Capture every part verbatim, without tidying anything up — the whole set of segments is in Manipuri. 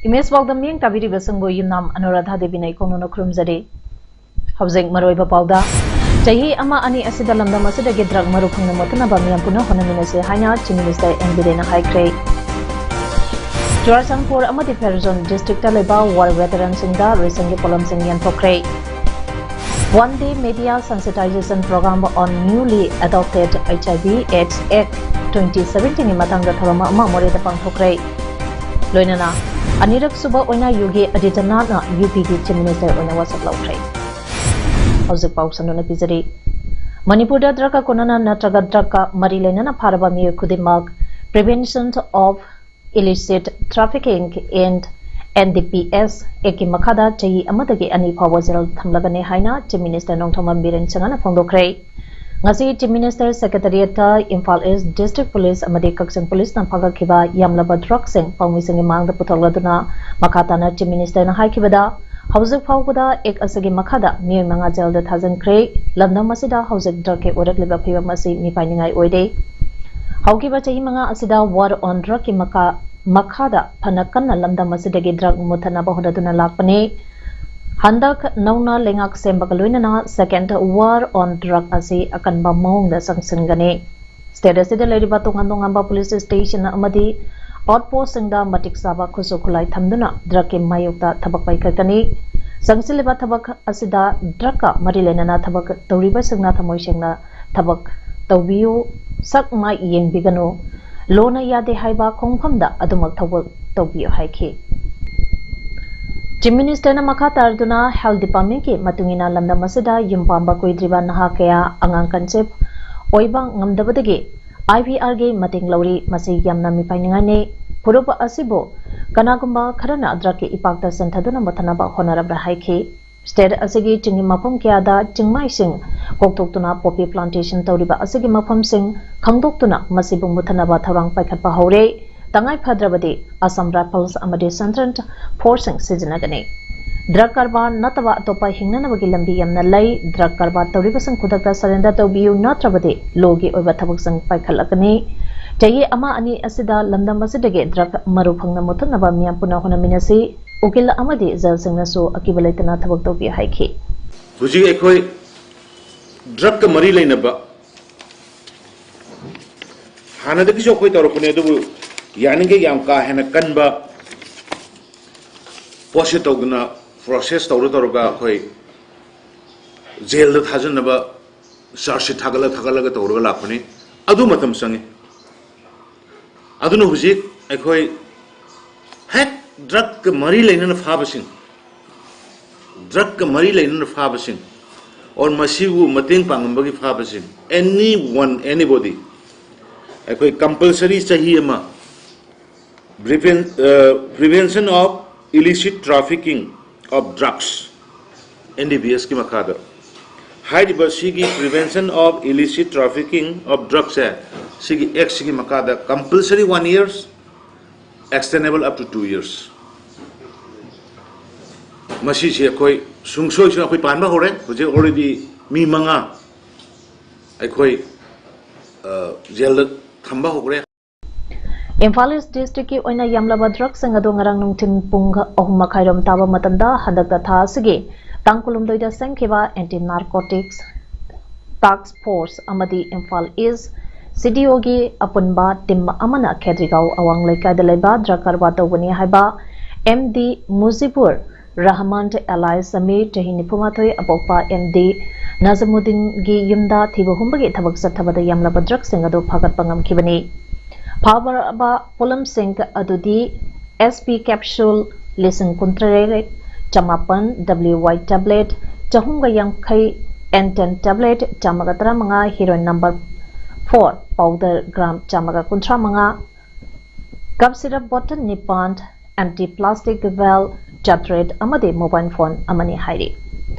ꯏꯃꯦꯖ ꯄꯥꯎꯗꯝ ꯃꯤꯠꯌꯦꯡ ꯇꯥꯕꯤꯔꯤꯕꯁꯤꯡꯕꯨ ꯌꯨꯝꯅꯥꯝ ꯑꯅꯨꯔꯥꯙꯥ ꯗꯦꯕꯤꯅ ꯏꯀꯣꯛꯅꯅ ꯈꯨꯔꯨꯝꯖꯔꯤ꯫ ꯍꯧꯖꯤꯛ ꯃꯔꯨꯑꯣꯏꯕ ꯄꯥꯎꯗ, ꯆꯍꯤ ꯑꯃ ꯑꯅꯤ ꯑꯁꯤꯗ ꯂꯝꯗꯝ ꯑꯁꯤꯗꯒꯤ ꯗ꯭ꯔꯒ ꯃꯔꯨ ꯐꯪꯅ ꯃꯨꯠꯊꯠꯅꯕ ꯃꯤꯌꯥꯝ ꯄꯨꯟꯅ ꯍꯣꯠꯅꯃꯤꯟꯅꯁꯤ ꯍꯥꯏꯅ ꯆꯤꯐ ꯃꯤꯅꯤꯁꯇꯔ ꯑꯦꯟ ꯕꯤꯔꯦꯟꯅ ꯍꯥꯏꯈ꯭ꯔꯦ꯫ ꯆꯨꯔꯥꯆꯥꯟꯄꯨꯔ ꯑꯃꯗꯤ ꯐꯦꯔꯖꯣꯟ ꯗꯤꯁꯇ꯭ꯔꯤꯛꯇ ꯂꯩꯕ ꯋꯥꯔ ꯚꯦꯇꯔꯟꯁꯤꯡꯗ ꯔꯦꯁꯟꯒꯤ ꯄꯣꯠꯂꯝꯁꯤꯡ ꯌꯦꯟꯊꯣꯛꯈ꯭ꯔꯦ꯫ One day media sensitization program on newly adopted H I V AIDS Act twenty seventeenꯒꯤ ꯃꯇꯥꯡꯗ ꯊꯧꯔꯝ ꯑꯃ ꯃꯣꯔꯦꯗ ꯄꯥꯡꯊꯣꯛꯈ꯭ꯔꯦ꯫ ꯂꯣꯏꯅꯅ ꯑꯅꯤꯔꯛ ꯁꯨꯕ ꯑꯣꯏꯅ ꯌꯣꯒꯤ ꯑꯗꯤꯇ꯭ꯌꯅꯥꯊꯅ ꯌꯨ ꯄꯤꯒꯤ ꯆꯤꯐ ꯃꯤꯅꯤꯁꯇꯔ ꯑꯣꯏꯅ ꯋꯥꯁꯛ ꯂꯧꯈ꯭ꯔꯦ꯫ ꯍꯧꯖꯤꯛ ꯄꯥꯎ ꯁꯟꯗꯣꯛꯅ ꯄꯤꯖꯔꯤ꯫ ꯃꯅꯤꯄꯨꯔꯗ ꯗ꯭ꯔꯒꯀ ꯀꯣꯟꯅꯅ ꯅꯠꯇ꯭ꯔꯒ ꯗ꯭ꯔꯒꯀ ꯃꯔꯤ ꯂꯩꯅꯅ ꯐꯥꯔꯕ ꯃꯤꯑꯣꯏ ꯈꯨꯗꯤꯡꯃꯛ Prevention of Illicit Trafficking and N D P S Actꯀꯤ ꯃꯈꯥꯗ ꯆꯍꯤ ꯑꯃꯗꯒꯤ ꯑꯅꯤ ꯐꯥꯎꯕ ꯖꯦꯜ ꯊꯝꯂꯒꯅꯤ ꯍꯥꯏꯅ ꯆꯤꯐ ꯃꯤꯅꯤꯁꯇꯔ ꯅꯣꯡꯊꯣꯝꯕꯝ ꯕꯤꯔꯦꯟ ꯁꯤꯡꯍꯅ ꯐꯣꯡꯗꯣꯛꯈ꯭ꯔꯦ꯫ ꯉꯁꯤ ꯆꯤꯐ ꯃꯤꯅꯤꯁꯇꯔ ꯁꯦꯀ꯭ꯔꯦꯇꯔꯤꯌꯦꯠꯇ ꯏꯝꯐꯥꯜ ꯏꯁ ꯗꯤꯁꯇ꯭ꯔꯤꯛ ꯄꯨꯂꯤꯁ ꯑꯃꯗꯤ ꯀꯛꯆꯤꯡ ꯄꯨꯂꯤꯁꯅ ꯐꯥꯒꯠꯈꯤꯕ ꯌꯥꯝꯂꯕ ꯗ꯭ꯔꯒꯁꯤꯡ ꯄꯥꯎꯃꯤꯁꯤꯡꯒꯤ ꯃꯥꯡꯗ ꯄꯨꯊꯣꯛꯂꯗꯨꯅ ꯃꯈꯥ ꯇꯥꯅ ꯆꯤꯐ ꯃꯤꯅꯤꯁꯇꯔꯅ ꯍꯥꯏꯈꯤꯕꯗ, ꯍꯧꯖꯤꯛ ꯐꯥꯎꯕꯗ ꯑꯦꯛ ꯑꯁꯤꯒꯤ ꯃꯈꯥꯗ ꯃꯤꯑꯣꯏ ꯃꯉꯥ ꯖꯦꯜꯗ ꯊꯥꯖꯤꯟꯈ꯭ꯔꯦ꯫ ꯂꯝꯗꯝ ꯑꯁꯤꯗ ꯍꯧꯖꯤꯛ ꯗ꯭ꯔꯒꯀꯤ ꯑꯣꯏꯔꯛꯂꯤꯕ ꯐꯤꯕꯝ ꯑꯁꯤ ꯃꯤꯄꯥꯏꯅꯤꯡꯉꯥꯏ ꯑꯣꯏꯗꯦ꯫ ꯍꯧꯈꯤꯕ ꯆꯍꯤ ꯃꯉꯥ ꯑꯁꯤꯗ War on Drugꯀꯤ ꯃꯈꯥ-, ꯃꯈꯥꯗ ꯐꯅ ꯀꯟꯅ ꯂꯝꯗꯝ ꯑꯁꯤꯗꯒꯤ ꯗ꯭ꯔꯒ ꯃꯨꯠꯊꯠꯅꯕ ꯍꯣꯠꯅꯗꯨꯅ ꯂꯥꯛꯄꯅꯤ꯫ ꯍꯟꯗꯛ ꯅꯧꯅ ꯂꯩꯉꯥꯛ ꯁꯦꯝꯕꯒ ꯂꯣꯏꯅꯅ Second War on Drug ꯑꯁꯤ ꯑꯀꯟꯕ ꯃꯑꯣꯡꯗ ꯆꯪꯁꯤꯟꯒꯅꯤ꯫ ꯁ꯭ꯇꯦꯠ ꯑꯁꯤꯗ ꯂꯩꯔꯤꯕ ꯇꯣꯉꯥꯟ ꯇꯣꯉꯥꯟꯕ ꯄꯨꯂꯤꯁ ꯁ꯭ꯇꯦꯁꯟ ꯑꯃꯗꯤ ꯑꯥꯎꯠꯄꯣꯁꯁꯤꯡꯗ ꯃꯇꯤꯛ ꯆꯥꯕ ꯈꯨꯠꯁꯨ ꯈꯨꯠꯂꯥꯏ ꯊꯝꯗꯨꯅ ꯗ꯭ꯔꯒꯀꯤ ꯃꯥꯌꯣꯛꯇ ꯊꯕꯛ ꯄꯥꯏꯈꯠꯀꯅꯤ꯫ ꯆꯪꯁꯤꯜꯂꯤꯕ ꯊꯕꯛ ꯑꯁꯤꯗ ꯗ꯭ꯔꯒꯀ ꯃꯔꯤ ꯂꯩꯅꯅ ꯊꯕꯛ ꯇꯧꯔꯤꯕꯁꯤꯡꯅ ꯊꯃꯣꯏ ꯁꯦꯡꯅ ꯊꯕꯛ ꯇꯧꯕꯤꯌꯨ, ꯁꯛ ꯃꯥꯏ ꯌꯦꯡꯕꯤꯒꯅꯨ, ꯂꯣꯅ ꯌꯥꯗꯦ ꯍꯥꯏꯕ ꯈꯣꯡꯐꯝꯗ ꯑꯗꯨꯃꯛ ꯊꯕꯛ ꯇꯧꯕꯤꯌꯨ ꯍꯥꯏꯈꯤ꯫ ꯆꯤꯐ ꯃꯤꯅꯤꯁꯇꯔꯅ ꯃꯈꯥ ꯇꯥꯔꯗꯨꯅ ꯍꯦꯜꯊ ꯗꯤꯄꯥꯔꯠꯃꯦꯟꯠꯀꯤ ꯃꯇꯨꯡ ꯏꯟꯅ ꯂꯝꯗꯝ ꯑꯁꯤꯗ ꯌꯨꯝ ꯄꯥꯟꯕ ꯀꯨꯏꯗ꯭ꯔꯤꯕ ꯅꯍꯥ ꯀꯌꯥ ꯑꯉꯥꯡ ꯀꯟꯁꯤꯞ ꯑꯣꯏꯕ ꯉꯝꯗꯕꯗꯒꯤ ꯑꯥꯏ ꯚꯤ ꯑꯥꯔꯒꯤ ꯃꯇꯦꯡ ꯂꯧꯔꯤ꯫ ꯃꯁꯤ ꯌꯥꯝꯅ ꯃꯤꯄꯥꯏꯅꯤꯡꯉꯥꯏꯅꯤ꯫ ꯐꯨꯔꯨꯞ ꯑꯁꯤꯕꯨ ꯀꯅꯥꯒꯨꯝꯕ ꯈꯔꯅ ꯗ꯭ꯔꯒꯀꯤ ꯏꯄꯥꯛꯇ ꯆꯦꯟꯊꯗꯨꯅ ꯃꯨꯠꯊꯅꯕ ꯍꯣꯠꯅꯔꯕ꯭ꯔꯥ ꯍꯥꯏꯈꯤ꯫ ꯁ꯭ꯇꯦꯠ ꯑꯁꯤꯒꯤ ꯆꯤꯡꯒꯤ ꯃꯐꯝ ꯀꯌꯥꯗ ꯆꯤꯡꯃꯥꯏꯁꯤꯡ ꯀꯣꯛꯊꯣꯛꯇꯨꯅ ꯄꯣꯄꯤ ꯄ꯭ꯂꯥꯟꯇꯦꯁꯟ ꯇꯧꯔꯤꯕ ꯑꯁꯤꯒꯤ ꯃꯐꯝꯁꯤꯡ ꯈꯪꯗꯣꯛꯇꯨꯅ ꯃꯁꯤꯕꯨ ꯃꯨꯠꯊꯅꯕ ꯊꯧꯔꯥꯡ ꯄꯥꯏꯈꯠꯄ ꯍꯧꯔꯦ꯫ ꯇꯉꯥꯏ ꯐꯗ꯭ꯔꯕꯗꯤ ꯑꯁꯥꯝ ꯔꯥꯏꯐꯜꯁ ꯑꯃꯗꯤ ꯁꯦꯟꯇ꯭ꯔꯦꯜ ꯐꯣꯔꯁꯁꯤꯡ ꯁꯤꯖꯤꯟꯅꯒꯅꯤ꯫ ꯗ꯭ꯔꯒ ꯀꯔꯕꯥꯔ ꯅꯠꯇꯕ ꯑꯇꯣꯞꯄ ꯍꯤꯡꯅꯅꯕꯒꯤ ꯂꯝꯕꯤ ꯌꯥꯝꯅ ꯂꯩ꯫ ꯗ꯭ꯔꯒ ꯀꯔꯕꯥꯔ ꯇꯧꯔꯤꯕꯁꯤꯡ ꯈꯨꯗꯛꯇ ꯁꯔꯦꯟꯗꯔ ꯇꯧꯕꯤꯌꯨ, ꯅꯠꯇ꯭ꯔꯕꯗꯤ ꯂꯣꯒꯤ ꯑꯣꯏꯕ ꯊꯕꯛꯁꯤꯡ ꯄꯥꯏꯈꯠꯂꯛꯀꯅꯤ꯫ ꯆꯍꯤ ꯑꯃ ꯑꯅꯤ ꯑꯁꯤꯗ ꯂꯝꯗꯝ ꯑꯁꯤꯗꯒꯤ ꯗ꯭ꯔꯒ ꯃꯔꯨ ꯐꯪꯅ ꯃꯨꯠꯊꯠꯅꯕ ꯃꯤꯌꯥꯝ ꯄꯨꯟꯅ ꯍꯣꯠꯅꯃꯤꯟꯅꯁꯤ꯫ ꯎꯀꯤꯜ ꯑꯃꯗꯤ ꯖꯖꯁꯤꯡꯅꯁꯨ ꯑꯀꯤꯕ ꯂꯩꯇꯅ ꯊꯕꯛ ꯇꯧꯕꯤꯌꯨ ꯍꯥꯏꯈꯤ꯫ ꯍꯧꯖꯤꯛ ꯑꯩꯈꯣꯏ ꯗ꯭ꯔꯒꯀ ꯃꯔꯤ ꯂꯩꯅꯕ ꯍꯥꯟꯅꯗꯒꯤꯁꯨ ꯑꯩꯈꯣꯏ ꯇꯧꯔꯛꯄꯅꯦ, ꯑꯗꯨꯕꯨ ꯌꯥꯔꯤꯈꯩ ꯌꯥꯝ ꯀꯥ ꯍꯦꯟꯅ ꯀꯟꯕ ꯄꯣꯠꯁꯦ ꯇꯧꯗꯅ, ꯄ꯭ꯔꯣꯁꯦꯁ ꯇꯧꯔ ꯇꯧꯔꯒ ꯑꯩꯈꯣꯏ ꯖꯦꯜꯗ ꯊꯥꯖꯤꯟꯅꯕ ꯆꯥꯔꯖ ꯁꯤꯠ ꯊꯥꯒꯠꯂ ꯊꯥꯒꯠꯂꯒ ꯇꯧꯔꯒ ꯂꯥꯛꯄꯅꯤ꯫ ꯑꯗꯨ ꯃꯇꯝ ꯆꯪꯉꯤ꯫ ꯑꯗꯨꯅ ꯍꯧꯖꯤꯛ ꯑꯩꯈꯣꯏ ꯍꯦꯛ ꯗ꯭ꯔꯒꯀ ꯃꯔꯤ ꯂꯩꯅꯅ ꯐꯥꯕꯁꯤꯡ, ꯗ꯭ꯔꯒꯀ ꯃꯔꯤ ꯂꯩꯅꯅ ꯐꯥꯕꯁꯤꯡ, or ꯃꯁꯤꯕꯨ ꯃꯇꯦꯡ ꯄꯥꯡꯉꯝꯕꯒꯤ ꯐꯥꯕꯁꯤꯡ, anyone, anybody, ꯑꯩꯈꯣꯏ ꯀꯝꯄꯜꯁꯔꯤ ꯆꯍꯤ ꯑꯃ Preven- ꯑ, Prevention of Illicit Trafficking of Drugs, N D B ꯑꯦꯁꯀꯤ ꯃꯈꯥꯗ꯫ ꯍꯥꯏꯔꯤꯕ ꯁꯤꯒꯤ Prevention of Illicit Trafficking of Drugs ꯁꯦ, ꯁꯤꯒꯤ ꯑꯦꯛꯁꯤꯒꯤ ꯃꯈꯥꯗ compulsory one years, extendable up to two years꯫ ꯃꯁꯤꯁꯦ ꯑꯩꯈꯣꯏ ꯁꯨꯡꯁꯣꯏ ꯁꯣꯏ ꯑꯩꯈꯣꯏ ꯄꯥꯟꯕ ꯍꯧꯔꯦ꯫ ꯍꯧꯖꯤꯛ already ꯃꯤ ꯃꯉꯥ ꯑꯩꯈꯣꯏ, ꯑ, ꯖꯦꯜꯗ ꯊꯝꯕ ꯍꯧꯈ꯭ꯔꯦ꯫ ꯏꯝꯐꯥꯜ ꯏꯁ ꯗꯤꯁꯇ꯭ꯔꯤꯛꯀꯤ ꯑꯣꯏꯅ ꯌꯥꯝꯂꯕ ꯗ꯭ꯔꯒꯁꯤꯡ ꯑꯗꯨ ꯉꯔꯥꯡ ꯅꯨꯡꯊꯤꯜ ꯄꯨꯡ ꯑꯍꯨꯝ ꯃꯈꯥꯏꯔꯣꯝ ꯇꯥꯕ ꯃꯇꯝꯗ ꯍꯟꯗꯛꯇ ꯊꯥ ꯑꯁꯤꯒꯤ ꯇꯥꯡ ꯀꯨꯟꯍꯨꯝꯗꯣꯏꯗ ꯁꯦꯝꯈꯤꯕ ꯑꯦꯟꯇꯤ ꯅꯥꯔꯀꯣꯇꯤꯛꯁ ꯇꯥꯛꯁ ꯐꯣꯔꯁ ꯑꯃꯗꯤ ꯏꯝꯐꯥꯜ ꯏꯁ ꯁꯤ ꯗꯤ ꯑꯣꯒꯤ ꯑꯄꯨꯟꯕ ꯇꯤꯝ ꯑꯃꯅ ꯈꯦꯗ꯭ꯔꯤꯒꯥꯎ ꯑꯋꯥꯡ ꯂꯩꯀꯥꯏꯗ ꯂꯩꯕ ꯗ꯭ꯔꯒ ꯀꯔꯕꯥꯔ ꯇꯧꯕꯅꯤ ꯍꯥꯏꯕ M D Mujibur Rahman alias Samir, ꯆꯍꯤ ꯅꯤꯐꯨꯃꯥꯊꯣꯏ, ꯑꯄꯣꯛꯄ ꯑꯦꯝ ꯗꯤ ꯅꯖꯃꯨꯗꯤꯟꯒꯤ ꯌꯨꯝꯗ ꯊꯤꯕ ꯍꯨꯝꯕꯒꯤ ꯊꯕꯛ ꯆꯠꯊꯕꯗ ꯌꯥꯝꯂꯕ ꯗ꯭ꯔꯒꯁꯤꯡ ꯑꯗꯨ ꯐꯥꯒꯠꯄ ꯉꯝꯈꯤꯕꯅꯤ꯫ ꯐꯥꯕꯔꯕ ꯄꯣꯠꯂꯝꯁꯤꯡ ꯑꯗꯨꯗꯤ ꯑꯦꯁ ꯄꯤ ꯀꯦꯞꯁꯨꯜ ꯂꯤꯁꯤꯡ ꯀꯨꯟꯇꯔꯦꯠ ꯆꯃꯥꯄꯟ, ꯗꯕ꯭ꯂꯤꯎ ꯋꯥꯏ ꯇꯦꯕ꯭ꯂꯦꯠ ꯆꯍꯨꯝꯒ ꯌꯥꯡꯈꯩ, ꯑꯦꯟ ꯇꯦꯟ ꯇꯦꯕ꯭ꯂꯦꯠ ꯆꯥꯝꯃꯒ ꯇꯔꯥꯃꯉꯥ, heroine number four powder gram ꯆꯥꯝꯃꯒ ꯀꯨꯟꯊ꯭ꯔꯥ ꯃꯉꯥ, ꯀꯞ ꯁꯤꯔꯞ ꯕꯣꯇꯜ ꯅꯤꯄꯥꯟ, ꯑꯦꯝꯇꯤ ꯄ꯭ꯂꯥꯁꯇꯤꯛ ꯕꯦꯜ ꯆꯥꯇ꯭ꯔꯦꯠ ꯑꯃꯗꯤ ꯃꯣꯕꯥꯏꯜ ꯐꯣꯟ ꯑꯃꯅꯤ ꯍꯥꯏꯔꯤ꯫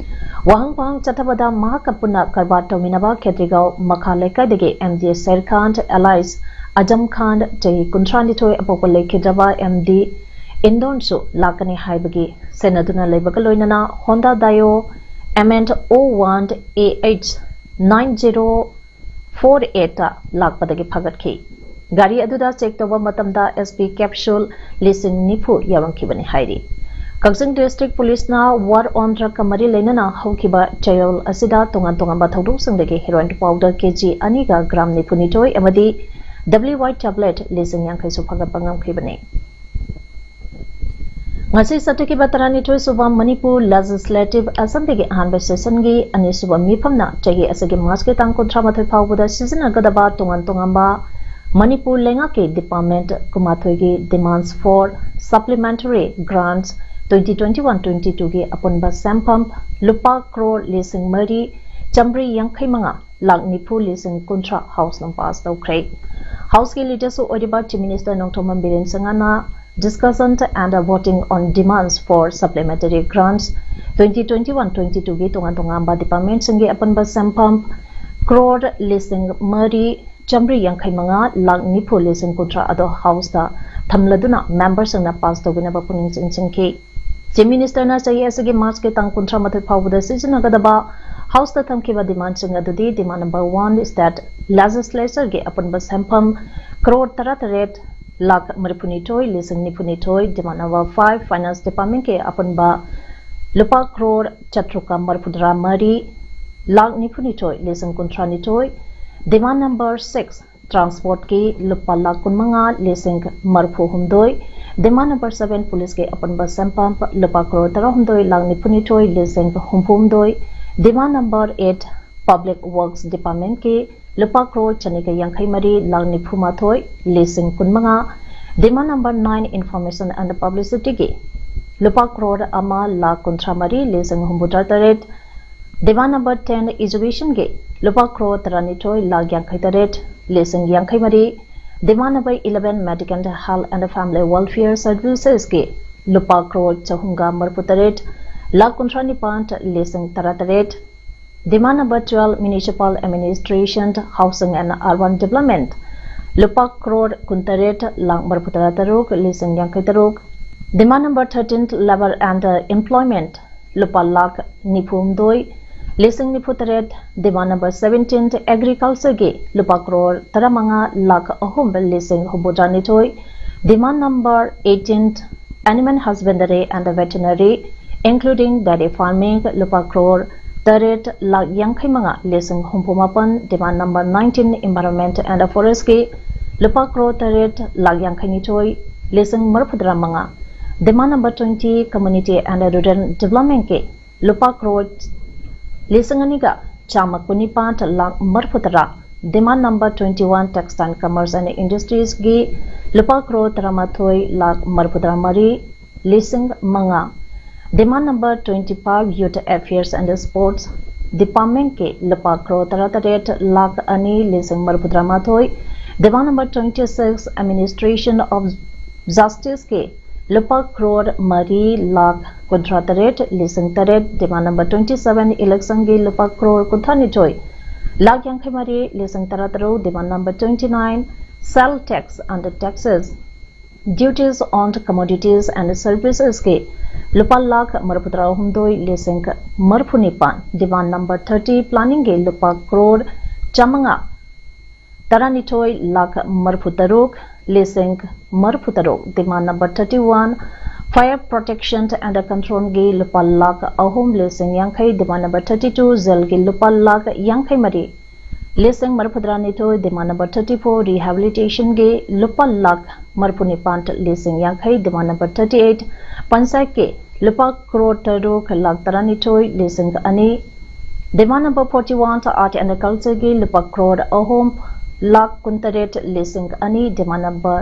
ꯋꯥꯍꯪ ꯄꯥꯎꯍꯪ ꯆꯠꯊꯕꯗ ꯃꯍꯥꯛꯀ ꯄꯨꯟꯅ ꯀꯔꯕꯥꯔ ꯇꯧꯃꯤꯟꯅꯕ ꯈꯦꯇ꯭ꯔꯤꯒꯥꯎ ꯃꯈꯥ ꯂꯩꯀꯥꯏꯗꯒꯤ ꯑꯦꯝ ꯗꯤ ꯁꯦꯔ ꯈꯥꯟ ꯑꯦꯂꯥꯏꯁ ꯑꯖꯝ ꯈꯥꯟ, ꯆꯍꯤ ꯀꯨꯟꯊ꯭ꯔꯥꯅꯤꯊꯣꯏ, ꯑꯄꯣꯛꯄ ꯂꯩꯈꯤꯗ꯭ꯔꯕ ꯑꯦꯝ ꯗꯤ ꯏꯟꯗꯣꯟꯁꯨ ꯂꯥꯛꯀꯅꯤ ꯍꯥꯏꯕꯒꯤ ꯁꯦꯟꯅꯗꯨꯅ ꯂꯩꯕꯒ ꯂꯣꯏꯅꯅ Honda ꯗꯥꯏꯑꯣ M N O one ꯑꯦ ꯑꯩꯆ ꯅꯥꯏꯟ ꯖꯦꯔꯣ ꯐꯣꯔ ꯑꯦꯠꯇ ꯂꯥꯛꯄꯗꯒꯤ ꯐꯒꯠꯈꯤ꯫ ꯒꯥꯔꯤ ꯑꯗꯨꯗ ꯆꯦꯛ ꯇꯧꯕ ꯃꯇꯝꯗ ꯑꯦꯁ ꯄꯤ ꯀꯦꯞꯁꯨꯜ ꯂꯤꯁꯤꯡ ꯅꯤꯐꯨ ꯌꯥꯎꯔꯝꯈꯤꯕꯅꯤ ꯍꯥꯏꯔꯤ꯫ ꯀꯛꯆꯤꯡ ꯗꯤꯁꯇ꯭ꯔꯤꯛ ꯄꯨꯂꯤꯁꯅ ꯋꯥꯔ ꯑꯣꯟ ꯗ꯭ꯔꯒꯀ ꯃꯔꯤ ꯂꯩꯅꯅ ꯍꯧꯈꯤꯕ ꯆꯌꯣꯜ ꯑꯁꯤꯗ ꯇꯣꯉꯥꯟ ꯇꯣꯉꯥꯟꯕ ꯊꯧꯗꯣꯛꯁꯤꯡꯗꯒꯤ ꯍꯦꯔꯣꯏꯟ ꯄꯥꯎꯗꯔ ꯀꯦ ꯖꯤ ꯑꯅꯤꯒ ꯒ꯭ꯔꯥꯝ ꯅꯤꯐꯨꯅꯤꯊꯣꯏ ꯑꯃꯗꯤ ꯗꯕ꯭ꯂꯤꯎ ꯋꯥꯏ ꯇꯦꯕ꯭ꯂꯦꯠ ꯂꯤꯁꯤꯡ ꯌꯥꯡꯈꯩꯁꯨ ꯐꯒꯠꯄ ꯉꯝꯈꯤꯕꯅꯤ꯫ ꯉꯁꯤ ꯆꯠꯊꯈꯤꯕ ꯇꯔꯥꯅꯤꯊꯣꯏ ꯁꯨꯕ ꯃꯅꯤꯄꯨꯔ ꯂꯦꯖꯤꯁꯂꯦꯇꯤꯚ ꯑꯦꯁꯦꯝꯕ꯭ꯂꯤꯒꯤ ꯑꯍꯥꯟꯕ ꯁꯦꯁꯟꯒꯤ ꯑꯅꯤꯁꯨꯕ ꯃꯤꯐꯝꯅ ꯆꯍꯤ ꯑꯁꯤꯒꯤ ꯃꯥꯔꯆꯀꯤ ꯇꯥꯡ ꯀꯨꯟꯊ꯭ꯔꯥ ꯃꯥꯊꯣꯏ ꯐꯥꯎꯕꯗ ꯁꯤꯖꯤꯟꯅꯒꯗꯕ ꯇꯣꯉꯥꯟ ꯇꯣꯉꯥꯟꯕ ꯃꯅꯤꯄꯨꯔ ꯂꯩꯉꯥꯛꯀꯤ department ꯀꯨꯟꯃꯥꯊꯣꯏꯒꯤ demands for supplementary grants twenty twenty-one twenty-two ꯒꯤ ꯑꯄꯨꯟꯕ ꯁꯦꯟꯐꯝ ꯂꯨꯄꯥ ꯀ꯭ꯔꯣꯔ ꯂꯤꯁꯤꯡ ꯃꯔꯤ ꯆꯥꯃ꯭ꯔꯤ ꯌꯥꯡꯈꯩ ꯃꯉꯥ ꯂꯥꯛ ꯅꯤꯐꯨ ꯂꯤꯁꯤꯡ ꯀꯨꯟꯊ꯭ꯔꯥ ꯍꯥꯎꯁꯅ ꯄꯥꯁ ꯇꯧꯈ꯭ꯔꯦ꯫ ꯍꯥꯎꯁꯀꯤ ꯂꯤꯗꯔꯁꯨ ꯑꯣꯏꯔꯤꯕ ꯆꯤꯐ ꯃꯤꯅꯤꯁꯇꯔ ꯅꯣꯡꯊꯣꯝꯕꯝ ꯕꯤꯔꯦꯟ ꯁꯤꯡꯍꯅ discussion and voting on demands for supplementary grants twenty twenty-one twenty-two ꯒꯤ ꯇꯣꯉꯥꯟ ꯇꯣꯉꯥꯟꯕ ꯗꯤꯄꯥꯔꯠꯃꯦꯟꯠꯁꯤꯡꯒꯤ ꯑꯄꯨꯟꯕ ꯁꯦꯟꯐꯝ ꯀ꯭ꯔꯣꯔ ꯂꯤꯁꯤꯡ ꯃꯔꯤ ꯆꯥꯃ꯭ꯔꯤ ꯌꯥꯡꯈꯩ ꯃꯉꯥ ꯂꯥꯛ ꯅꯤꯐꯨ ꯂꯤꯁꯤꯡ ꯀꯨꯟꯊ꯭ꯔꯥ ꯑꯗꯣ ꯍꯥꯎꯁꯇ ꯊꯝꯂꯗꯨꯅ ꯃꯦꯝꯕꯔꯁꯤꯡꯅ ꯄꯥꯁ ꯇꯧꯕꯤꯅꯕ ꯄꯨꯛꯅꯤꯡ ꯆꯤꯡꯁꯤꯟꯈꯤ꯫ ꯆꯤꯐ ꯃꯤꯅꯤꯁꯇꯔꯅ ꯆꯍꯤ ꯑꯁꯤꯒꯤ ꯃꯥꯔꯆꯀꯤ ꯇꯥꯡ ꯀꯨꯟꯊ꯭ꯔꯥ ꯃꯥꯊꯣꯏ ꯐꯥꯎꯕꯗ ꯁꯤꯖꯤꯟꯅꯒꯗꯕ ꯍꯥꯎꯁꯇ ꯊꯝꯈꯤꯕ ꯗꯤꯃꯥꯟꯁꯤꯡ ꯑꯗꯨꯗꯤ: ꯗꯤꯃꯥꯟ ꯅꯝꯕꯔ ꯋꯥꯟ, ꯁ꯭ꯇꯦꯠ ꯂꯦꯖꯤꯁꯂꯦꯆꯔꯒꯤ ꯑꯄꯨꯟꯕ ꯁꯦꯟꯐꯝ ꯀ꯭ꯔꯣꯔ ꯇꯔꯥꯇꯔꯦꯠ ꯂꯥꯛ ꯃꯔꯤꯐꯨꯅꯤꯊꯣꯏ ꯂꯤꯁꯤꯡ ꯅꯤꯐꯨꯅꯤꯊꯣꯏ, ꯗꯤꯃꯥꯟ ꯅꯝꯕꯔ ꯐꯥꯏꯚ, ꯐꯥꯏꯅꯥꯟꯁ ꯗꯤꯄꯥꯔꯠꯃꯦꯟꯠꯀꯤ ꯑꯄꯨꯟꯕ ꯂꯨꯄꯥ ꯀ꯭ꯔꯣꯔ ꯆꯥꯇ꯭ꯔꯨꯛꯀ ꯃꯔꯤꯐꯨꯇꯔꯥ ꯃꯔꯤ ꯂꯥꯛ ꯅꯤꯐꯨꯅꯤꯊꯣꯏ ꯂꯤꯁꯤꯡ ꯀꯨꯟꯊ꯭ꯔꯥꯅꯤꯊꯣꯏ, ꯗꯤꯃꯥꯟ ꯅꯝꯕꯔ ꯁꯤꯛꯁ, ꯇ꯭ꯔꯥꯟꯁꯄꯣꯔꯠꯀꯤ ꯂꯨꯄꯥ ꯂꯥꯛ ꯀꯨꯟꯃꯉꯥ ꯂꯤꯁꯤꯡ ꯃꯔꯤꯐꯨꯍꯨꯝꯗꯣꯏ, ꯗꯤꯃꯥꯟ ꯅꯝꯕꯔ ꯁꯚꯦꯟ, ꯄꯨꯂꯤꯁꯀꯤ ꯑꯄꯨꯟꯕ ꯁꯦꯟꯐꯝ ꯂꯨꯄꯥ ꯀ꯭ꯔꯣꯔ ꯇꯔꯥꯍꯨꯝꯗꯣꯏ ꯂꯥꯛ ꯅꯤꯐꯨꯅꯤꯊꯣꯏ ꯂꯤꯁꯤꯡ ꯍꯨꯝꯐꯨꯍꯨꯝꯗꯣꯏ, ꯗꯤꯃꯥꯟ ꯅꯝꯕꯔ ꯑꯩꯠ, ꯄꯕ꯭ꯂꯤꯛ ꯋꯔꯛꯁ ꯗꯤꯄꯥꯔꯠꯃꯦꯟꯠꯀꯤ ꯂꯨꯄꯥ ꯀ꯭ꯔꯣꯔ ꯆꯅꯤꯒ ꯌꯥꯡꯈꯩ ꯃꯔꯤ ꯂꯥꯛ ꯅꯤꯐꯨꯃꯥꯊꯣꯏ ꯂꯤꯁꯤꯡ ꯀꯨꯟꯃꯉꯥ, ꯗꯤꯃꯥꯟ ꯅꯝꯕꯔ ꯅꯥꯏꯟ, ꯏꯟꯐꯣꯔꯃꯦꯁꯟ ꯑꯦꯟ ꯄꯕ꯭ꯂꯤꯁꯤꯇꯤꯒꯤ ꯂꯨꯄꯥ ꯀ꯭ꯔꯣꯔ ꯑꯃ ꯂꯥꯛ ꯀꯨꯟꯊ꯭ꯔꯥ ꯃꯔꯤ ꯂꯤꯁꯤꯡ ꯍꯨꯝꯐꯨꯇꯔꯥ ꯇꯔꯦꯠ, ꯗꯤꯃꯥꯟ ꯅꯝꯕꯔ ꯇꯦꯟ, ꯏꯖꯨꯀꯦꯁꯟꯒꯤ ꯂꯨꯄꯥ ꯀ꯭ꯔꯣꯔ ꯇꯔꯥꯅꯤꯊꯣꯏ ꯂꯥꯛ ꯌꯥꯡꯈꯩ ꯇꯔꯦꯠ ꯂꯤꯁꯤꯡ ꯌꯥꯡꯈꯩ ꯃꯔꯤ, Demand number eleven, Medical, Health and Family Welfare Services ꯀꯤ ꯂꯨꯄꯥ ꯀ꯭ꯔꯣꯔ ꯆꯍꯨꯝꯒ ꯃꯔꯤꯐꯨ ꯇꯔꯦꯠ ꯂꯥꯈ ꯀꯨꯟꯊ꯭ꯔꯥ ꯅꯤꯄꯥꯟ ꯂꯤꯁꯤꯡ ꯇꯔꯥ ꯇꯔꯦꯠ꯫ Demand number twelve, Municipal Administration, Housing and Urban Development, ꯂꯨꯄꯥ ꯀ꯭ꯔꯣꯔ ꯀꯨꯟꯇꯔꯦꯠ ꯂꯥꯈ ꯃꯔꯤꯐꯨ ꯇꯔꯥ ꯇꯔꯨꯛ ꯂꯤꯁꯤꯡ ꯌꯥꯡꯈꯩ ꯇꯔꯨꯛ꯫ Demand number thirteen, Labor and Employment, ꯂꯨꯄꯥ ꯂꯥꯈ ꯅꯤꯐꯨ ꯍꯨꯝꯗꯣꯏ ꯂꯤꯁꯤꯡ ꯅꯤꯐꯨ ꯇꯔꯦꯠ꯫ Demand number seventeen, Agriculture ꯒꯤ ꯂꯨꯄꯥ ꯀ꯭ꯔꯣꯔ ꯇꯔꯥꯃꯉꯥ ꯂꯥꯈ ꯑꯍꯨꯝ ꯂꯤꯁꯤꯡ ꯍꯨꯝꯐꯨꯇꯔꯥ ꯅꯤꯊꯣꯏ꯫ Demand number eighteen, Animal Husbandry and Veterinary, including Dairy Farming, ꯂꯨꯄꯥ ꯀ꯭ꯔꯣꯔ ꯇꯔꯦꯠ ꯂꯥꯈ ꯌꯥꯡꯈꯩ ꯃꯉꯥ ꯂꯤꯁꯤꯡ ꯍꯨꯝꯐꯨ ꯃꯥꯄꯟ꯫ Demand number nineteen, Environment and Forest ꯀꯤ ꯂꯨꯄꯥ ꯀ꯭ꯔꯣꯔ ꯇꯔꯦꯠ ꯂꯥꯈ ꯌꯥꯡꯈꯩ ꯅꯤꯊꯣꯏ ꯂꯤꯁꯤꯡ ꯃꯔꯤꯐꯨ ꯇꯔꯥ ꯃꯉꯥ꯫ Demand number twenty, Community and Rural Development ꯀꯤ ꯂꯨꯄꯥ ꯀ꯭ꯔꯣꯔ ꯂꯤꯁꯤꯡ ꯑꯅꯤꯒ ꯆꯥꯝꯃ ꯀꯨꯟꯅꯤꯄꯥꯟ ꯂꯥꯈ ꯃꯔꯤꯐꯨ ꯇꯔꯥ꯫ Demand number twenty-one, Textile, Commerce and Industries ꯀꯤ ꯂꯨꯄꯥ ꯀ꯭ꯔꯣꯔ ꯇꯔꯥꯃꯥꯊꯣꯏ ꯂꯥꯈ ꯃꯔꯤꯐꯨ ꯇꯔꯥ ꯃꯔꯤ ꯂꯤꯁꯤꯡ ꯃꯉꯥ꯫ Demand number twenty-five, Youth Affairs and Sports Department ꯀꯤ ꯂꯨꯄꯥ ꯀ꯭ꯔꯣꯔ ꯇꯔꯥ ꯇꯔꯦꯠ ꯂꯥꯈ ꯑꯅꯤ ꯂꯤꯁꯤꯡ ꯃꯔꯤꯐꯨ ꯇꯔꯥ ꯃꯥꯊꯣꯏ꯫ Demand number twenty-six, Administration of Justice ꯀꯤ ꯂꯨꯄꯥ ꯀ꯭ꯔꯣꯔ ꯃꯔꯤ ꯂꯥꯈ ꯀꯨꯟꯊ꯭ꯔꯥ ꯇꯔꯦꯠ ꯂꯤꯁꯤꯡ ꯇꯔꯦꯠ꯫ Demand number twenty-seven, Election ꯒꯤ ꯂꯨꯄꯥ ꯀ꯭ꯔꯣꯔ ꯀꯨꯟꯊ꯭ꯔꯥ ꯅꯤꯊꯣꯏ ꯂꯥꯈ ꯌꯥꯡꯈꯩ ꯃꯔꯤ ꯂꯤꯁꯤꯡ ꯇꯔꯥ ꯇꯔꯨꯛ꯫ Demand number twenty-nine, Sales Tax and Taxes, Duties on Commodities and Services ꯀꯤ ꯂꯨꯄꯥ ꯂꯥꯈ ꯃꯔꯤꯐꯨ ꯇꯔꯥ ꯍꯨꯝꯗꯣꯏ ꯂꯤꯁꯤꯡ ꯃꯔꯤꯐꯨ ꯅꯤꯄꯥꯟ꯫ Demand number thirty, Planning ꯀꯤ ꯂꯨꯄꯥ ꯀ꯭ꯔꯣꯔ ꯆꯥꯃꯉꯥ ꯇꯔꯥꯅꯤꯊꯣꯏ ꯂꯥꯈ ꯃꯔꯤꯐꯨ ꯇꯔꯨꯛ ꯂꯤꯁꯤꯡ ꯃꯔꯤꯐꯨ ꯇꯔꯨꯛ꯫ Demand number thirty-one, Fire Protection and Control ꯒꯤ ꯂꯨꯄꯥ ꯂꯥꯈ ꯑꯍꯨꯝ ꯂꯤꯁꯤꯡ ꯌꯥꯡꯈꯩ꯫ Demand number thirty-two, Jail ꯒꯤ ꯂꯨꯄꯥ ꯂꯥꯈ ꯌꯥꯡꯈꯩ ꯃꯔꯤ ꯂꯤꯁꯤꯡ ꯃꯔꯤꯐꯨ ꯇꯔꯥꯅꯤꯊꯣꯏ꯫ Demand number thirty-four, Rehabilitation ꯒꯤ ꯂꯨꯄꯥ ꯂꯥꯈ ꯃꯔꯤꯐꯨ ꯅꯤꯄꯥꯟ ꯂꯤꯁꯤꯡ ꯌꯥꯡꯈꯩ꯫ Demand number thirty-eight, Panchayat ꯀꯤ ꯂꯨꯄꯥ ꯀ꯭ꯔꯣꯔ ꯇꯔꯨꯛ ꯂꯥꯈ ꯇꯔꯥꯅꯤꯊꯣꯏ ꯂꯤꯁꯤꯡ ꯑꯅꯤ꯫ Demand number forty-one, Art and Culture ꯒꯤ ꯂꯨꯄꯥ ꯀ꯭ꯔꯣꯔ ꯑꯍꯨꯝ ꯂꯥꯈ ꯀꯨꯟꯇꯔꯦꯠ ꯂꯤꯁꯤꯡ ꯑꯅꯤ꯫ Demand number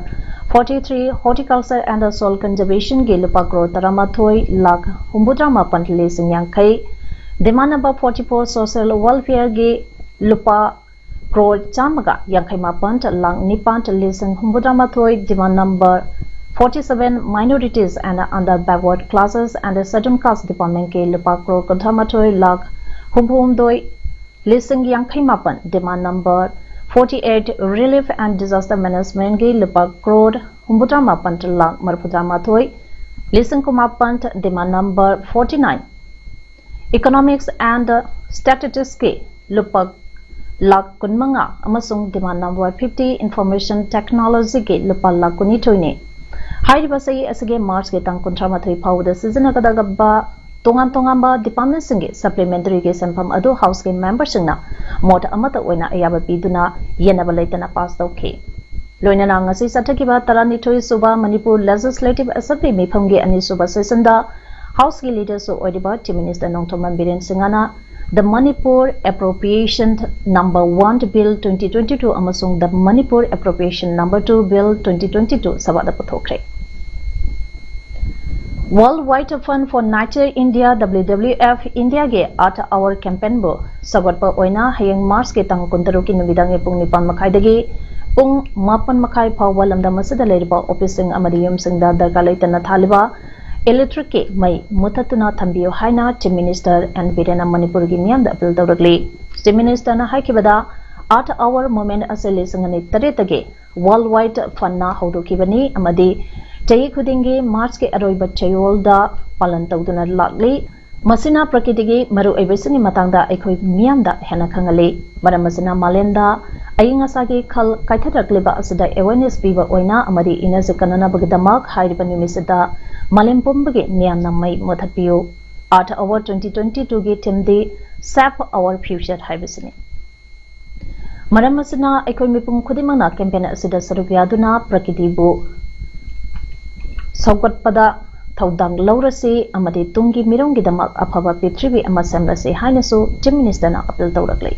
forty-three, Horticulture and Soil Conservation ꯒꯤ ꯂꯨꯄꯥ ꯀ꯭ꯔꯣꯔ ꯇꯔꯥꯃꯥꯊꯣꯏ ꯂꯥꯈ ꯍꯨꯝꯐꯨꯇꯔꯥ ꯃꯥꯄꯟ ꯂꯤꯁꯤꯡ ꯌꯥꯡꯈꯩ꯫ Demand number forty-four, Social Welfare ꯒꯤ ꯂꯨꯄꯥ ꯀ꯭ꯔꯣꯔ ꯆꯥꯝꯃꯒ ꯌꯥꯡꯈꯩ ꯃꯥꯄꯟ ꯂꯥꯛ ꯅꯤꯄꯥꯟ ꯂꯤꯁꯤꯡ ꯍꯨꯝꯐꯨꯇꯔꯥ ꯃꯥꯊꯣꯏ, demand number forty seven, minorities and under backward classes and scheduled caste department ꯀꯤ ꯂꯨꯄꯥ ꯀ꯭ꯔꯣꯔ ꯀꯨꯟꯊ꯭ꯔꯥ ꯃꯥꯊꯣꯏ ꯂꯥꯛ ꯍꯨꯝꯐꯨ ꯍꯨꯝꯗꯣꯏ ꯂꯤꯁꯤꯡ ꯌꯥꯡꯈꯩ ꯃꯥꯄꯟ, demand number forty eight, relief and disaster management ꯀꯤ ꯂꯨꯄꯥ ꯀ꯭ꯔꯣꯔ ꯍꯨꯝꯐꯨꯇꯔꯥ ꯃꯥꯄꯟ ꯂꯥꯛ ꯃꯔꯤꯐꯨꯇꯔꯥ ꯃꯥꯊꯣꯏ ꯂꯤꯁꯤꯡ ꯀꯨꯟꯃꯥꯄꯟ, demand number forty nine, economics and statistics ꯀꯤ ꯂꯨꯄꯥ ꯂꯥꯛ ꯀꯨꯟꯃꯉꯥ ꯑꯃꯁꯨꯡ demand number fifty, information technology ꯒꯤ ꯂꯨꯄꯥ ꯂꯥꯛ ꯀꯨꯟꯅꯤꯊꯣꯏꯅꯤ꯫ ꯍꯥꯏꯔꯤꯕ ꯆꯍꯤ ꯑꯁꯤꯒꯤ ꯃꯥꯔꯆꯀꯤ ꯇꯥꯡ ꯀꯨꯟꯊ꯭ꯔꯥ ꯃꯥꯊꯣꯏ ꯐꯥꯎꯕꯗ ꯁꯤꯖꯤꯟꯅꯒꯗꯕ ꯇꯣꯉꯥꯟ ꯇꯣꯉꯥꯟꯕ department ꯁꯤꯡꯒꯤ supplementary ꯒꯤ ꯁꯦꯟꯐꯝ ꯑꯗꯨ House ꯀꯤ member ꯁꯤꯡꯅ ꯃꯣꯠ ꯑꯃꯠꯇ ꯑꯣꯏꯅ ꯑꯌꯥꯕ ꯄꯤꯗꯨꯅ ꯌꯦꯟꯅꯕ ꯂꯩꯇꯅ pass ꯇꯧꯈꯤ꯫ ꯂꯣꯏꯅꯅ ꯉꯁꯤ ꯆꯠꯊꯈꯤꯕ ꯇꯔꯥꯅꯤꯊꯣꯏ ꯁꯨꯕ ꯃꯅꯤꯄꯨꯔ Legislative Assembly ꯃꯤꯐꯝꯒꯤ ꯑꯅꯤꯁꯨꯕ session ꯗ House ꯀꯤ leader ꯁꯨ ꯑꯣꯏꯔꯤꯕ Chief Minister ꯅꯣꯡꯊꯣꯝꯕꯝ ꯕꯤꯔꯦꯟ ꯁꯤꯡꯍꯅ The Manipur Appropriation Number One Bill twenty twenty-two ꯑꯃꯁꯨꯡ The Manipur Appropriation Number Two Bill twenty twenty-two ꯁꯚꯥꯗ ꯄꯨꯊꯣꯛꯈ꯭ꯔꯦ꯫ World Wide Fund for Nature, India, W W F, India ꯒꯤ Earth Hour campaign ꯕꯨ ꯁꯧꯒꯠꯄ ꯑꯣꯏꯅ ꯍꯌꯦꯡ ꯃꯥꯔꯆꯀꯤ ꯇꯥꯡ ꯀꯨꯟꯇꯔꯨꯛꯀꯤ ꯅꯨꯃꯤꯗꯥꯡꯒꯤ ꯄꯨꯡ ꯅꯤꯄꯥꯟ ꯃꯈꯥꯏꯗꯒꯤ ꯄꯨꯡ ꯃꯥꯄꯟ ꯃꯈꯥꯏ ꯐꯥꯎꯕ ꯂꯝꯗꯝ ꯑꯁꯤꯗ ꯂꯩꯔꯤꯕ office ꯁꯤꯡ ꯑꯃꯗꯤ ꯌꯨꯝꯁꯤꯡꯗ ꯗꯔꯀꯥꯔ ꯂꯩꯇꯅ ꯊꯥꯜꯂꯤꯕ electric ꯀꯤ ꯃꯩ ꯃꯨꯊꯠꯇꯨꯅ ꯊꯝꯕꯤꯌꯨ ꯍꯥꯏꯅ Chief Minister ꯑꯦꯟ ꯕꯤꯔꯦꯟꯅ ꯃꯅꯤꯄꯨꯔꯒꯤ ꯃꯤꯌꯥꯝꯗ appeal ꯇꯧꯔꯛꯂꯤ꯫ Chief Minister ꯅ ꯍꯥꯏꯈꯤꯕꯗ, Earth Hour movement ꯑꯁꯤ ꯂꯤꯁꯤꯡ ꯑꯅꯤ ꯇꯔꯦꯠꯇꯒꯤ World Wide Fund ꯅ ꯍꯧꯗꯣꯛꯈꯤꯕꯅꯤ ꯑꯃꯗꯤ ꯆꯍꯤ ꯈꯨꯗꯤꯡꯒꯤ ꯃꯥꯔꯆꯀꯤ ꯑꯔꯣꯏꯕ ꯆꯌꯣꯜꯗ ꯄꯥꯂꯟ ꯇꯧꯗꯨꯅ ꯂꯥꯛꯂꯤ꯫ ꯃꯁꯤꯅ ꯄ꯭ꯔꯀꯤꯇꯤꯒꯤ ꯃꯔꯨꯑꯣꯏꯕꯁꯤꯡꯒꯤ ꯃꯇꯥꯡꯗ ꯑꯩꯈꯣꯏ ꯃꯤꯌꯥꯝꯗ ꯍꯦꯟꯅ ꯈꯪꯍꯜꯂꯤ꯫ ꯃꯔꯝ ꯑꯁꯤꯅ ꯃꯥꯂꯦꯝꯗ ꯑꯏꯪ ꯑꯁꯥꯒꯤ ꯈꯜ ꯀꯥꯏꯊꯔꯛꯂꯤꯕ ꯑꯁꯤꯗ awareness ꯄꯤꯕ ꯑꯣꯏꯅ ꯑꯃꯗꯤ energy ꯀꯟꯅꯅꯕꯒꯤꯗꯃꯛ ꯍꯥꯏꯔꯤꯕ ꯅꯨꯃꯤꯠꯁꯤꯗ ꯃꯥꯂꯦꯝ ꯄꯨꯝꯕꯒꯤ ꯃꯤꯌꯥꯝꯅ ꯃꯩ ꯃꯨꯊꯠꯄꯤꯌꯨ꯫ Earth Hour twenty twenty-two ꯒꯤ theme D Save Our Future ꯍꯥꯏꯕꯁꯤꯅꯤ꯫ ꯃꯔꯝ ꯑꯁꯤꯅ ꯑꯩꯈꯣꯏ ꯃꯤꯄꯨꯝ ꯈꯨꯗꯤꯡꯃꯛꯅ campaign ꯑꯁꯤꯗ ꯁꯔꯨꯛ ꯌꯥꯗꯨꯅ ꯄ꯭ꯔꯀꯤꯇꯤꯕꯨ ꯁꯧꯒꯠꯄꯗ ꯊꯧꯗꯥꯡ ꯂꯧꯔꯁꯤ ꯑꯃꯗꯤ ꯇꯨꯡꯒꯤ ꯃꯤꯔꯣꯜꯒꯤꯗꯃꯛ ꯑꯐꯕ ꯄ꯭ꯔꯤꯊꯤꯕꯤ ꯑꯃ ꯁꯦꯝꯂꯁꯤ ꯍꯥꯏꯅꯁꯨ Chief Minister ꯅ appeal ꯇꯧꯔꯛꯂꯤ꯫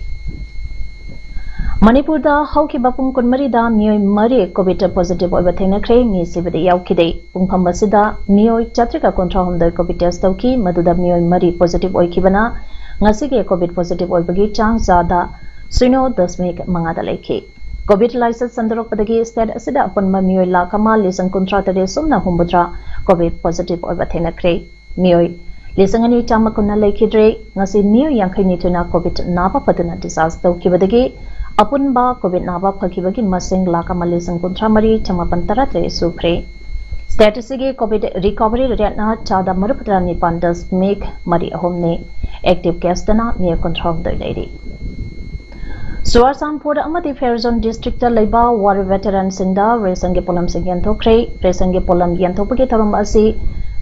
ꯃꯅꯤꯄꯨꯔꯗ ꯍꯧꯈꯤꯕ ꯄꯨꯡ ꯀꯨꯟꯃꯔꯤꯗ ꯃꯤꯑꯣꯏ ꯃꯔꯤ COVID positive ꯑꯣꯏꯕ ꯊꯦꯡꯅꯈ꯭ꯔꯦ꯫ ꯃꯤ ꯁꯤꯕꯗꯤ ꯌꯥꯎꯈꯤꯗꯦ꯫ ꯄꯨꯡꯐꯝ ꯑꯁꯤꯗ ꯃꯤꯑꯣꯏ ꯆꯥꯇ꯭ꯔꯦꯠꯀ ꯀꯨꯟꯊ꯭ꯔꯥꯍꯨꯝꯗꯣꯏ COVID test ꯇꯧꯈꯤ, ꯃꯗꯨꯗ ꯃꯤꯑꯣꯏ ꯃꯔꯤ positive ꯑꯣꯏꯈꯤꯕꯅ ꯉꯁꯤꯒꯤ COVID positive ꯑꯣꯏꯕꯒꯤ ꯆꯥꯡ ꯆꯥꯗ ꯁꯤꯅꯣ ꯗꯁꯃꯤꯛ ꯃꯉꯥꯗ ꯂꯩꯈꯤ꯫ ꯀꯣꯚꯤꯗ ꯂꯥꯏꯆꯠ ꯁꯟꯗꯣꯔꯛꯄꯗꯒꯤ ꯁ꯭ꯇꯦꯠ ꯑꯁꯤꯗ ꯑꯄꯨꯟꯕ ꯃꯤꯑꯣꯏ ꯂꯥꯈ ꯑꯃ ꯂꯤꯁꯤꯡ ꯀꯨꯟꯊ꯭ꯔꯥ ꯇꯔꯦꯠ ꯁꯨꯞꯅ ꯍꯨꯝꯐꯨꯇꯔꯥ ꯀꯣꯚꯤꯗ ꯄꯣꯖꯤꯇꯤꯚ ꯑꯣꯏꯕ ꯊꯦꯡꯅꯈ꯭ꯔꯦ꯫ ꯃꯤꯑꯣꯏ ꯂꯤꯁꯤꯡ ꯑꯅꯤ ꯆꯥꯝꯃ ꯀꯨꯟꯅ ꯂꯩꯈꯤꯗ꯭ꯔꯦ꯫ ꯉꯁꯤ ꯃꯤꯑꯣꯏ ꯌꯥꯡꯈꯩ ꯅꯤꯊꯣꯏꯅ ꯀꯣꯚꯤꯗ ꯅꯥꯕ ꯐꯗꯨꯅ ꯗꯤꯁꯆꯥꯔꯖ ꯇꯧꯈꯤꯕꯗꯒꯤ ꯑꯄꯨꯟꯕ ꯀꯣꯚꯤꯗ ꯅꯥꯕ ꯐꯈꯤꯕꯒꯤ ꯃꯁꯤꯡ ꯂꯥꯈ ꯑꯃ ꯂꯤꯁꯤꯡ ꯀꯨꯟꯊ꯭ꯔꯥ ꯃꯔꯤ ꯆꯃꯥꯄꯟ ꯇꯔꯥ ꯇꯔꯦꯠ ꯁꯨꯈ꯭ꯔꯦ꯫ ꯁ꯭ꯇꯦꯠ ꯑꯁꯤꯒꯤ ꯀꯣꯚꯤꯗ ꯔꯤꯀꯣꯚꯔꯤ ꯔꯦꯠꯅ ꯆꯥꯗ ꯃꯔꯤꯐꯨꯇꯔꯥ ꯅꯤꯄꯥꯟ ꯗꯁꯃꯤꯛ ꯃꯔꯤ ꯑꯍꯨꯝꯅꯤ꯫ ꯑꯦꯛꯇꯤꯚ ꯀꯦꯁꯇꯅ ꯃꯤꯑꯣꯏ ꯀꯨꯟꯊ꯭ꯔꯥꯍꯨꯝꯗꯣꯏ ꯂꯩꯔꯤ꯫ ꯆꯨꯔꯥꯆꯥꯟꯄꯨꯔ ꯑꯃꯗꯤ ꯐꯦꯔꯖꯣꯟ ꯗꯤꯁꯇ꯭ꯔꯤꯛꯇ ꯂꯩꯕ ꯋꯥꯔ ꯚꯦꯇꯔꯟꯁꯤꯡꯗ ꯔꯦꯁꯟꯒꯤ ꯄꯣꯠꯂꯝꯁꯤꯡ ꯌꯦꯟꯊꯣꯛꯈ꯭ꯔꯦ꯫ ꯔꯦꯁꯟꯒꯤ ꯄꯣꯠꯂꯝ ꯌꯦꯟꯊꯣꯛꯄꯒꯤ ꯊꯧꯔꯝ ꯑꯁꯤ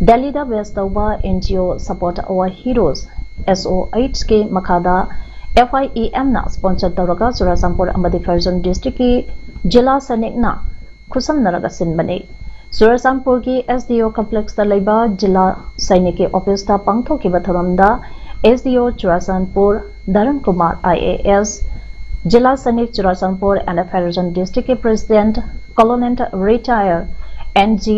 ꯗꯦꯜꯂꯤꯗ ꯕꯦꯁ ꯇꯧꯕ ꯑꯦꯟ ꯖꯤ ꯑꯣ ꯁꯄꯣꯔꯠ ꯑꯋꯥꯔ ꯍꯤꯔꯣꯁ, ꯑꯦꯁ ꯑꯣ ꯑꯩꯆꯀꯤ ꯃꯈꯥꯗ ꯑꯦꯐ ꯑꯥꯏ ꯏ ꯑꯦꯝꯅ ꯁ꯭ꯄꯣꯟꯁꯔ ꯇꯧꯔꯒ ꯆꯨꯔꯥꯆꯥꯟꯄꯨꯔ ꯑꯃꯗꯤ ꯐꯦꯔꯖꯣꯟ ꯗꯤꯁꯇ꯭ꯔꯤꯛꯀꯤ ꯖꯤꯂꯥ ꯁꯩꯅꯤꯛꯅ ꯈꯨꯠꯁꯝꯅꯔꯒ ꯁꯤꯟꯕꯅꯤ꯫ ꯆꯨꯔꯥꯆꯥꯟꯄꯨꯔꯒꯤ ꯑꯦꯁ ꯗꯤ ꯑꯣ ꯀꯝꯄ꯭ꯂꯦꯛꯁꯇ ꯂꯩꯕ ꯖꯤꯂꯥ ꯁꯩꯅꯤꯛꯀꯤ ꯑꯣꯐꯤꯁꯇ ꯄꯥꯡꯊꯣꯛꯈꯤꯕ ꯊꯧꯔꯝꯗ S D O Churachandpur Dharam Kumar I A S, ꯖꯤꯂꯥ ꯁꯩꯅꯤꯛ ꯆꯨꯔꯥꯆꯥꯟꯄꯨꯔ ꯑꯦꯟ ꯐꯦꯔꯖꯟ ꯗꯤꯁꯇ꯭ꯔꯤꯛꯀꯤ president colonel retired N G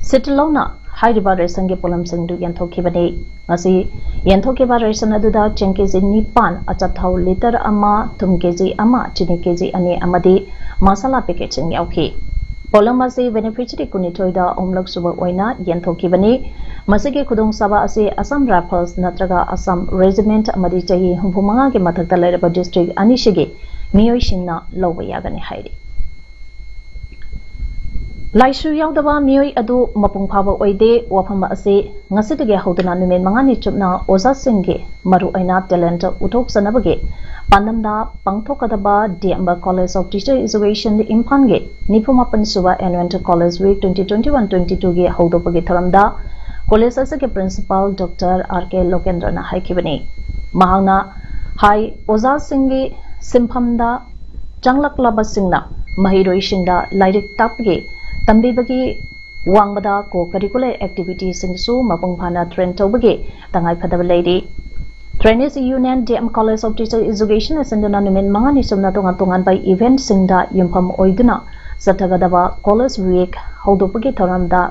ꯁꯤꯇꯂꯧꯅ ꯍꯥꯏꯔꯤꯕ ꯔꯦꯁꯟꯒꯤ ꯄꯣꯠꯂꯝꯁꯤꯡꯗꯨ ꯌꯦꯟꯊꯣꯛꯈꯤꯕꯅꯤ꯫ ꯉꯁꯤ ꯌꯦꯟꯊꯣꯛꯈꯤꯕ ꯔꯦꯁꯟ ꯑꯗꯨꯗ ꯆꯦꯡ ꯀꯦꯖꯤ ꯅꯤꯄꯥꯟ, ꯑꯆꯥꯊꯥꯎ ꯂꯤꯇꯔ ꯑꯃ, ꯊꯨꯝ ꯀꯦꯖꯤ ꯑꯃ, ꯆꯤꯅꯤ ꯀꯦꯖꯤ ꯑꯅꯤ ꯑꯃꯗꯤ ꯃꯁꯥꯂꯥ ꯄꯦꯀꯦꯠꯁꯤꯡ ꯌꯥꯎꯈꯤ꯫ ꯄꯣꯠꯂꯝ ꯑꯁꯤ ꯕꯦꯅꯤꯐꯤꯁꯔꯤ ꯀꯨꯟꯅꯤꯊꯣꯏꯗ ꯑꯍꯨꯝꯂꯛ ꯁꯨꯕ ꯑꯣꯏꯅ ꯌꯦꯟꯊꯣꯛꯈꯤꯕꯅꯤ꯫ ꯃꯁꯤꯒꯤ ꯈꯨꯗꯣꯡꯆꯥꯕ ꯑꯁꯤ ꯑꯁꯥꯝ ꯔꯥꯏꯐꯜꯁ ꯅꯠꯇ꯭ꯔꯒ ꯑꯁꯥꯝ ꯔꯦꯖꯤꯃꯦꯟꯠ ꯑꯃꯗꯤ ꯆꯍꯤ ꯍꯨꯝꯐꯨ ꯃꯉꯥꯒꯤ ꯃꯊꯛꯇ ꯂꯩꯔꯕ ꯗꯤꯁꯇ꯭ꯔꯤꯛ ꯑꯅꯤꯁꯤꯒꯤ ꯃꯤꯑꯣꯏꯁꯤꯡꯅ ꯂꯧꯕ ꯌꯥꯒꯅꯤ ꯍꯥꯏꯔꯤ꯫ ꯂꯥꯏꯁꯨ ꯌꯥꯎꯗꯕ ꯃꯤꯑꯣꯏ ꯑꯗꯨ ꯃꯄꯨꯡ ꯐꯥꯕ ꯑꯣꯏꯗꯦ꯫ ꯋꯥꯐꯝ ꯑꯁꯤ ꯉꯁꯤꯗꯒꯤ ꯍꯧꯗꯨꯅ ꯅꯨꯃꯤꯠ ꯃꯉꯥꯅꯤ ꯆꯨꯞꯅ ꯑꯣꯖꯥꯁꯤꯡꯒꯤ ꯃꯔꯨꯑꯣꯏꯅ ꯇꯦꯂꯦꯟꯠ ꯎꯠꯊꯣꯛꯆꯅꯕꯒꯤ ꯄꯥꯟꯗꯝꯗ ꯄꯥꯡꯊꯣꯛꯀꯗꯕ ꯗꯤ ꯑꯦꯝꯕ ꯀꯣꯂꯦꯖ ꯑꯣꯐ ꯇꯤꯆꯔ ꯏꯖꯨꯀꯦꯁꯟ ꯏꯝꯐꯥꯜꯒꯤ ꯅꯤꯐꯨꯃꯥꯄꯟ ꯁꯨꯕ annual college week twenty twenty one twenty ꯇꯨꯒꯤ ꯍꯧꯗꯣꯛꯄꯒꯤ ꯊꯧꯔꯝꯗ ꯀꯣꯂꯦꯖ ꯑꯁꯤꯒꯤ ꯄ꯭ꯔꯤꯟꯁꯤꯄꯥꯜ ꯗꯣꯛꯇꯔ ꯑꯥꯔ ꯀꯦ ꯂꯣꯀꯦꯟꯗ꯭ꯔꯅ ꯍꯥꯏꯈꯤꯕꯅꯤ꯫ ꯃꯍꯥꯛꯅ ꯍꯥꯏ, ꯑꯣꯖꯥꯁꯤꯡꯒꯤ ꯁꯤꯟꯐꯝꯗ ꯆꯪꯂꯛꯂꯕꯁꯤꯡꯅ ꯃꯍꯩꯔꯣꯏꯁꯤꯡꯗ ꯂꯥꯏꯔꯤꯛ ꯇꯥꯛꯄꯒꯤ, ꯇꯝꯕꯤꯕꯒꯤ ꯋꯥꯡꯃꯗ ꯀꯣ ꯀꯔꯤꯀꯨꯂꯔ ꯑꯦꯛꯇꯤꯚꯤꯇꯤꯁꯤꯡꯁꯨ ꯃꯄꯨꯡ ꯐꯥꯅ ꯇ꯭ꯔꯦꯟ ꯇꯧꯕꯒꯤ ꯇꯉꯥꯏꯐꯗꯕ ꯂꯩꯔꯤ꯫ Trainees union D M college of teacher ꯏꯖꯨꯀꯦꯁꯟꯅ ꯁꯤꯟꯗꯨꯅ ꯅꯨꯃꯤꯠ ꯃꯉꯥꯅꯤ ꯆꯨꯞꯅ ꯇꯣꯉꯥꯟ ꯇꯣꯉꯥꯟꯕ ꯏꯚꯦꯟꯠꯁꯤꯡꯗ ꯌꯨꯝꯐꯝ ꯑꯣꯏꯗꯨꯅ ꯆꯠꯊꯒꯗꯕ ꯀꯣꯂꯦꯖ ꯋꯤꯛ ꯍꯧꯗꯣꯛꯄꯒꯤ ꯊꯧꯔꯝꯗ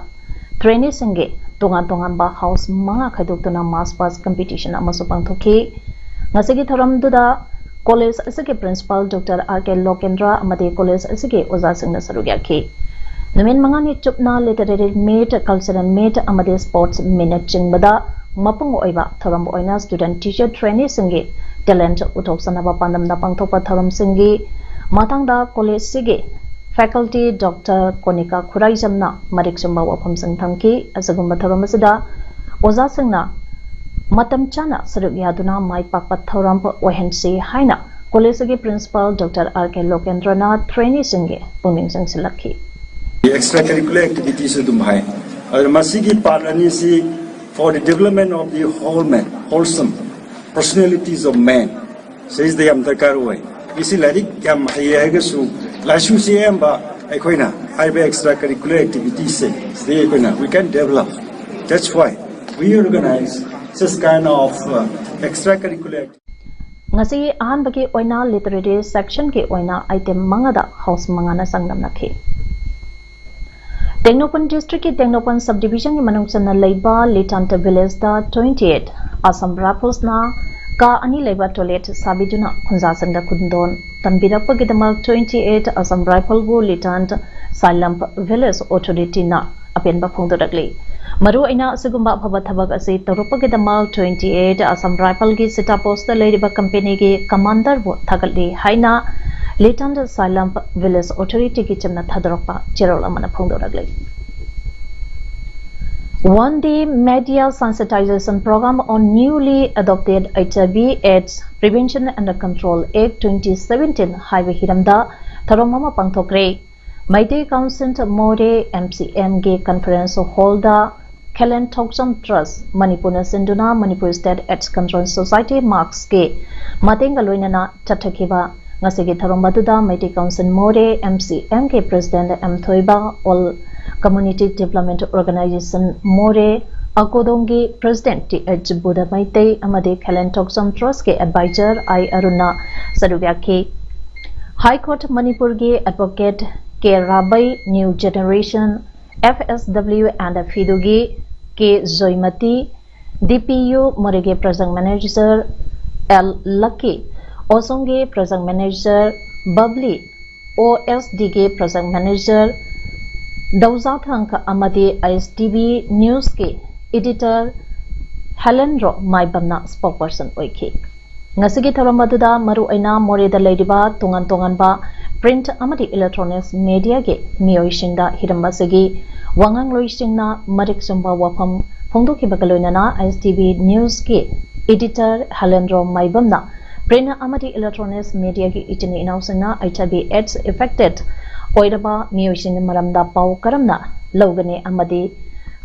ꯇ꯭ꯔꯦꯅꯤꯁꯤꯡꯒꯤ ꯇꯣꯉꯥꯟ ꯇꯣꯉꯥꯟꯕ ꯍꯥꯎꯁ ꯃꯉꯥ ꯈꯥꯏꯗꯣꯛꯇꯨꯅ ꯃꯥꯔꯆ ꯄꯥꯁ ꯀꯝꯄꯤꯇꯤꯁꯟ ꯑꯃꯁꯨ ꯄꯥꯡꯊꯣꯛꯈꯤ꯫ ꯉꯁꯤꯒꯤ ꯊꯧꯔꯝꯗꯨꯗ ꯀꯣꯂꯦꯖ ꯑꯁꯤꯒꯤ ꯄ꯭ꯔꯤꯟꯁꯤꯄꯥꯜ ꯗꯣꯛꯇꯔ ꯑꯥꯔ ꯀꯦ ꯂꯣꯀꯦꯟꯗ꯭ꯔ ꯑꯃꯗꯤ ꯀꯣꯂꯦꯖ ꯑꯁꯤꯒꯤ ꯑꯣꯖꯥꯁꯤꯡꯅ ꯁꯔꯨꯛ ꯌꯥꯈꯤ꯫ ꯅꯨꯃꯤꯠ ꯃꯉꯥꯅꯤ ꯆꯨꯞꯅ ꯂꯤꯇꯔꯦꯔꯤ ꯃꯤꯠ, ꯀꯜꯆꯔꯦꯜ ꯃꯤꯠ ꯑꯃꯗꯤ ꯁ꯭ꯄꯣꯔꯠꯁ ꯃꯤꯠꯅꯆꯤꯡꯕꯗ ꯃꯄꯨꯡ ꯑꯣꯏꯕ ꯊꯧꯔꯝ ꯑꯣꯏꯅ ꯁ꯭ꯇꯨꯗꯦꯟꯠ ꯇꯤꯆꯔ ꯇ꯭ꯔꯦꯅꯤꯁꯤꯡꯒꯤ ꯇꯦꯂꯦꯟꯠ ꯎꯠꯊꯣꯛꯆꯅꯕ ꯄꯥꯟꯗꯝꯗ ꯄꯥꯡꯊꯣꯛꯄ ꯊꯧꯔꯝꯁꯤꯡꯒꯤ ꯃꯇꯥꯡꯗ ꯀꯣꯂꯦꯖꯁꯤꯒꯤ ꯐꯦꯀꯜꯇꯤ ꯗꯣꯛꯇꯔ ꯀꯣꯅꯤꯀꯥ ꯈꯨꯔꯥꯏꯖꯝꯅ ꯃꯔꯤꯛ ꯆꯨꯝꯕ ꯋꯥꯐꯝꯁꯤꯡ ꯊꯝꯈꯤ꯫ ꯑꯁꯤꯒꯨꯝꯕ ꯊꯧꯔꯝ ꯑꯁꯤꯗ ꯑꯣꯖꯥꯁꯤꯡꯅ ꯃꯇꯝ ꯆꯥꯅ ꯁꯔꯨꯛ ꯌꯥꯗꯨꯅ ꯃꯥꯏ ꯄꯥꯛꯄ ꯊꯧꯔꯝ ꯑꯣꯏꯍꯟꯁꯤ ꯍꯥꯏꯅ ꯀꯣꯂꯦꯖ ꯑꯁꯤꯒꯤ ꯄ꯭ꯔꯤꯟꯁꯤꯄꯥꯜ ꯗꯣꯛꯇꯔ ꯑꯥꯔ ꯀꯦ ꯂꯣꯀꯦꯟꯗ꯭ꯔꯅ ꯇ꯭ꯔꯦꯅꯤꯁꯤꯡꯒꯤ ꯄꯨꯛꯅꯤꯡ ꯆꯪꯁꯤꯜꯂꯛꯈꯤ꯫ Extra curricular activities ꯑꯗꯨꯝ ꯍꯥꯏ꯫ ꯑꯗꯨꯅ ꯃꯁꯤꯒꯤ ꯄꯥꯔꯠ ꯑꯅꯤꯁꯤ for the development of the whole man, wholesome personalities of man, ꯁꯤꯁꯤꯗ ꯌꯥꯝ ꯗꯔꯀꯥꯔ ꯑꯣꯏ꯫ ꯃꯤꯁꯤ ꯂꯥꯏꯔꯤꯛ ꯌꯥꯝ ꯍꯩꯌꯦ ꯍꯥꯏꯔꯒꯁꯨ ꯂꯥꯏꯁꯨꯁꯤ ꯑꯌꯥꯝꯕ ꯑꯩꯈꯣꯏꯅ ꯍꯥꯏꯔꯤꯕ extra curricular activities ꯁꯦ ꯁꯤꯗꯩ ꯑꯩꯈꯣꯏꯅ we can develop. That's why we organize this kind of uh, extra curricular. ꯉꯁꯤ ꯑꯍꯥꯟꯕꯒꯤ ꯑꯣꯏꯅ ꯂꯤꯇꯔꯦꯔꯤ ꯁꯦꯛꯁꯟꯒꯤ ꯑꯣꯏꯅ ꯑꯥꯏꯇꯦꯝ ꯃꯉꯥꯗ ꯍꯥꯎꯁ ꯃꯉꯥꯅ ꯆꯥꯡꯗꯝꯅꯈꯤ꯫ ꯇꯦꯡꯅꯧꯄꯜ ꯗꯤꯁꯇ꯭ꯔꯤꯛꯀꯤ ꯇꯦꯡꯅꯧꯄꯜ ꯁꯕ ꯗꯤꯕꯤꯖꯟꯒꯤ ꯃꯅꯨꯡ ꯆꯟꯅ ꯂꯩꯕ ꯂꯤꯇꯥꯟꯇ ꯚꯤꯂꯦꯖꯇ twenty eight ꯑꯁꯥꯝ ꯔꯥꯏꯐꯜꯁꯅ ꯀꯥ ꯑꯅꯤ ꯂꯩꯕ ꯇꯣꯏꯂꯦꯠ ꯁꯥꯕꯤꯗꯨꯅ ꯈꯨꯟꯖꯥꯁꯤꯡꯗ ꯈꯨꯗꯣꯜ ꯇꯝꯕꯤꯔꯛꯄꯒꯤꯗꯃꯛ twenty eight ꯑꯁꯥꯝ ꯔꯥꯏꯐꯜꯕꯨ ꯂꯤꯇꯥꯟꯇ ꯁꯥꯏꯂꯝ ꯚꯤꯂꯦꯖ ꯑꯣꯊꯣꯔꯤꯇꯤꯅ ꯑꯄꯦꯟꯕ ꯐꯣꯡꯗꯣꯔꯛꯂꯤ꯫ ꯃꯔꯨꯑꯣꯏꯅ ꯑꯁꯤꯒꯨꯝꯕ ꯑꯐꯕ ꯊꯕꯛ ꯑꯁꯤ ꯇꯧꯔꯛꯄꯒꯤꯗꯃꯛ twenty eight ꯑꯁꯥꯝ ꯔꯥꯏꯐꯜꯒꯤ ꯁꯤꯇꯥ ꯄꯣꯁꯇ ꯂꯩꯔꯤꯕ ꯀꯝꯄꯦꯅꯤꯒꯤ ꯀꯃꯥꯟꯗꯔꯕꯨ ꯊꯥꯒꯠꯂꯤ ꯍꯥꯏꯅ ꯂꯤꯇꯥꯟꯇ ꯁꯥꯏꯂꯝ ꯚꯤꯂꯦꯖ ꯑꯣꯊꯣꯔꯤꯇꯤꯒꯤ ꯆꯤꯟꯅ ꯊꯥꯗꯣꯔꯛꯄ ꯆꯦꯔꯣꯜ ꯑꯃꯅ ꯐꯣꯡꯗꯣꯔꯛꯂꯤ꯫ One day media sensitization program on newly adopted H I V AIDS Prevention and Control Act twenty seventeen ꯍꯥꯏꯕ ꯍꯤꯔꯝꯗ ꯊꯧꯔꯝ ꯑꯃ ꯄꯥꯡꯊꯣꯛꯈ꯭ꯔꯦ꯫ Meitei council Moreh M C M ꯒꯤ conference hall Khelen Thokchom trust ꯃꯅꯤꯄꯨꯔꯅ ꯁꯤꯟꯗꯨꯅ Manipur state AIDS control society ꯃꯥꯛꯁꯀꯤ ꯃꯇꯦꯡꯒ ꯂꯣꯏꯅꯅ ꯆꯠꯊꯈꯤꯕ ꯉꯁꯤꯒꯤ ꯊꯧꯔꯝ ꯑꯗꯨꯗ Meitei council Moreh M C M ꯒꯤ president M Thoiba, all community development organisation Moreh, ꯑꯀꯣꯗꯣꯡꯒꯤ president T H Buddha Meitei ꯑꯃꯗꯤ ꯈꯦꯂꯦꯟ ꯊꯣꯛꯆꯝ ꯇ꯭ꯔꯁꯀꯤ ꯑꯦꯗꯚꯥꯏꯖꯔ ꯑꯥꯏ ꯑꯔꯨꯟꯅ ꯁꯔꯨꯛ ꯌꯥꯈꯤ꯫ ꯍꯥꯏ ꯀꯣꯔꯠ ꯃꯅꯤꯄꯨꯔꯒꯤ advocate K Rabei, new generation F S W and ꯐꯤꯗꯨꯒꯤ K Joymati, D P U ꯃꯣꯔꯦꯒꯤ ꯄ꯭ꯔꯣꯖꯦꯛ ꯃꯦꯅꯦꯖꯔ ꯑꯦꯜ ꯂꯛꯀꯤ, ꯑꯣꯁꯣꯝꯒꯤ project manager Babli, O S ꯗꯤꯒꯤ project manager ꯗꯧꯖꯥ ꯊꯥꯡꯈ ꯑꯃꯗꯤ ꯑꯥꯏ ꯑꯦꯁ ꯇꯤ ꯚꯤ ꯅ꯭ꯌꯨꯁꯀꯤ editor ꯍꯦꯂꯦꯟ ꯔꯣ ꯃꯥꯏꯕꯝꯅ spokesperson ꯑꯣꯏꯈꯤ꯫ ꯉꯁꯤꯒꯤ ꯊꯧꯔꯝ ꯑꯗꯨꯗ ꯃꯔꯨꯑꯣꯏꯅ ꯃꯣꯔꯦꯗ ꯂꯩꯔꯤꯕ ꯇꯣꯉꯥꯟ ꯇꯣꯉꯥꯟꯕ print ꯑꯃꯗꯤ electronics mediaꯒꯤ ꯃꯤꯑꯣꯏꯁꯤꯡꯗ ꯍꯤꯔꯝ ꯑꯁꯤꯒꯤ ꯋꯥꯉꯥꯡꯂꯣꯏꯁꯤꯡꯅ ꯃꯔꯤꯛ ꯆꯨꯝꯕ ꯋꯥꯐꯝ ꯐꯣꯡꯗꯣꯛꯈꯤꯕꯒ ꯂꯣꯏꯅꯅ ꯑꯥꯏ ꯑꯦꯁ ꯇꯤ ꯚꯤ ꯅ꯭ꯌꯨꯁꯀꯤ editor ꯍꯦꯂꯦꯟ ꯔꯣ ꯃꯥꯏꯕꯝꯅ print ꯑꯃꯗꯤ electronics mediaꯒꯤ ꯏꯆꯤꯟ ꯏꯅꯥꯎꯁꯤꯡꯅ ꯍꯩꯆ ꯑꯥꯏ ꯚꯤ ꯑꯦꯗꯁ affected ꯑꯣꯏꯔꯕ ꯃꯤꯑꯣꯏꯁꯤꯡꯒꯤ ꯃꯔꯝꯗ ꯄꯥꯎ ꯀꯔꯝꯅ ꯂꯧꯒꯅꯤ ꯑꯃꯗꯤ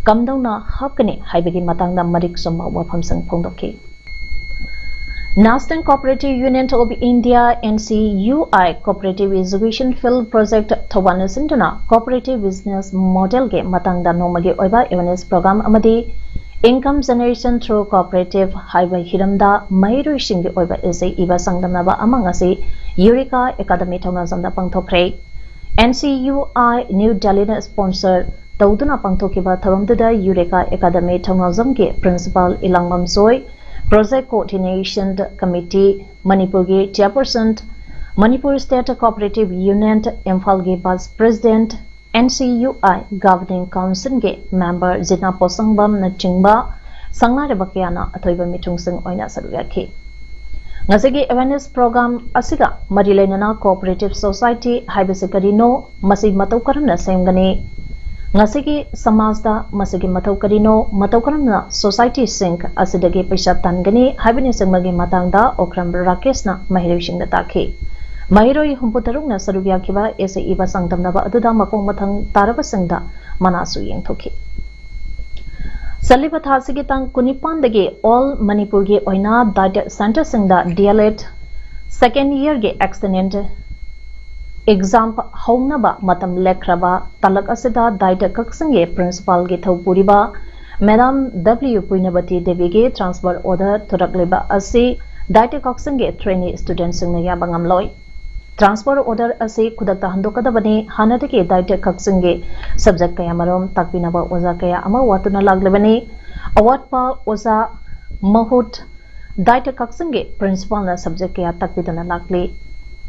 ꯀꯝꯗꯧꯅ ꯍꯥꯞꯀꯅꯤ ꯍꯥꯏꯕꯒꯤ ꯃꯇꯥꯡꯗ ꯃꯔꯤꯛ ꯆꯨꯝꯕ ꯋꯥꯐꯝꯁꯤꯡ ꯐꯣꯡꯗꯣꯛꯈꯤ꯫ National Cooperative Union of India, N C U I, Cooperative Education Field Project ꯊꯧꯕꯥꯜꯅ ꯁꯤꯟꯗꯨꯅ cooperative business modelꯒꯤ ꯃꯇꯥꯡꯗ ꯅꯣꯡꯃꯒꯤ ꯑꯣꯏꯕ awareness program ꯑꯃꯗꯤ income generation through cooperative ꯍꯥꯏꯕ ꯍꯤꯔꯝꯗ ꯃꯍꯩꯔꯣꯏꯁꯤꯡꯒꯤ ꯑꯣꯏꯕ essay ꯏꯕ ꯆꯥꯡꯗꯝꯅꯕ ꯑꯃ ꯉꯁꯤ ꯌꯨꯔꯦꯀꯥ ꯑꯦꯀꯥꯗꯃꯤ ꯊꯧꯅꯥꯖꯝꯗ ꯄꯥꯡꯊꯣꯛꯈ꯭ꯔꯦ꯫ N C U I New Delhiꯅ sponsor ꯇꯧꯗꯨꯅ ꯄꯥꯡꯊꯣꯛꯈꯤꯕ ꯊꯧꯔꯝꯗꯨꯗ ꯌꯨꯔꯦꯀꯥ ꯑꯦꯀꯥꯗꯃꯤ ꯊꯧꯅꯥꯖꯝꯒꯤ principal Ilangbam Joy, project coordination committee ꯃꯅꯤꯄꯨꯔꯒꯤ chairperson, Manipur State Cooperative Union ꯏꯝꯐꯥꯜꯒꯤ vice president, N C U I Governing Councilꯒꯤ member ꯖꯤꯅꯥ ꯄꯣꯠꯁꯪꯕꯝꯅꯆꯤꯡꯕ ꯁꯪꯅꯥꯏꯔꯕ ꯀꯌꯥꯅ ꯑꯊꯣꯏꯕ ꯃꯤꯊꯨꯡꯁꯤꯡ ꯑꯣꯏꯅ ꯁꯔꯨꯛ ꯌꯥꯈꯤ꯫ ꯉꯁꯤꯒꯤ awareness program ꯑꯁꯤꯒ ꯃꯔꯤ ꯂꯩꯅꯅ cooperative society ꯍꯥꯏꯕꯁꯤ ꯀꯔꯤꯅꯣ, ꯃꯁꯤ ꯃꯇꯧ ꯀꯔꯝꯅ ꯁꯦꯝꯒꯅꯤ, ꯉꯁꯤꯒꯤ ꯁꯃꯥꯖꯗ ꯃꯁꯤꯒꯤ ꯃꯊꯧ ꯀꯔꯤꯅꯣ, ꯃꯇꯧ ꯀꯔꯝꯅ societyꯁꯤꯡ ꯑꯁꯤꯗꯒꯤ ꯄꯩꯁꯥ ꯇꯥꯟꯒꯅꯤ ꯍꯥꯏꯕꯅꯆꯤꯡꯕꯒꯤ ꯃꯇꯥꯡꯗ ꯑꯣꯀ꯭ꯔꯝ ꯔꯥꯀꯦꯁꯅ ꯃꯍꯩꯔꯣꯏꯁꯤꯡꯗ ꯇꯥꯛꯈꯤ꯫ ꯃꯍꯩꯔꯣꯏ ꯍꯨꯝꯐꯨ ꯇꯔꯨꯛꯅ ꯁꯔꯨꯛ ꯌꯥꯈꯤꯕ essay ꯏꯕ ꯆꯥꯡꯗꯝꯅꯕ ꯑꯗꯨꯗ ꯃꯈꯣꯡ ꯃꯊꯪ ꯇꯥꯔꯕꯁꯤꯡꯗ ꯃꯅꯥꯁꯨ ꯌꯦꯡꯊꯣꯛꯈꯤ꯫ ꯆꯠꯂꯤꯕ ꯊꯥ ꯑꯁꯤꯒꯤ ꯇꯥꯡ ꯀꯨꯟꯅꯤꯄꯥꯟꯗꯒꯤ all ꯃꯅꯤꯄꯨꯔꯒꯤ ꯑꯣꯏꯅ diet centreꯁꯤꯡꯗ D L Ed second yearꯒꯤ external exam ꯍꯧꯅꯕ ꯃꯇꯝ ꯂꯦꯞꯈ꯭ꯔꯕ ꯇꯥꯂꯛ ꯑꯁꯤꯗ diet ꯀꯛꯆꯤꯡꯒꯤ principalꯒꯤ ꯊꯧ ꯄꯨꯔꯤꯕ Madam W ꯄꯨꯏꯅꯕꯇꯤ ꯗꯦꯕꯤꯒꯤ transfer order ꯊꯣꯔꯛꯂꯤꯕ ꯑꯁꯤ diet ꯀꯛꯆꯤꯡꯒꯤ trainee studentꯁꯤꯡꯅ ꯌꯥꯕ ꯉꯝꯂꯣꯏ꯫ Transfer order ꯑꯁꯤ ꯈꯨꯗꯛꯇ ꯍꯟꯗꯣꯛꯀꯗꯕꯅꯤ꯫ ꯍꯥꯟꯅꯗꯒꯤ diet ꯀꯛꯆꯤꯡꯒꯤ subject ꯀꯌꯥꯃꯔꯨꯝ ꯇꯥꯛꯄꯤꯅꯕ ꯑꯣꯖꯥ ꯀꯌꯥ ꯑꯃ ꯋꯥꯠꯇꯨꯅ ꯂꯥꯛꯂꯤꯕꯅꯤ꯫ ꯑꯋꯥꯠꯄ ꯑꯣꯖꯥ ꯃꯍꯨꯠ ꯗꯥꯏꯇ ꯀꯛꯆꯤꯡꯒꯤ principalꯅ subject ꯀꯌꯥ ꯇꯥꯛꯄꯤꯗꯨꯅ ꯂꯥꯛꯂꯤ꯫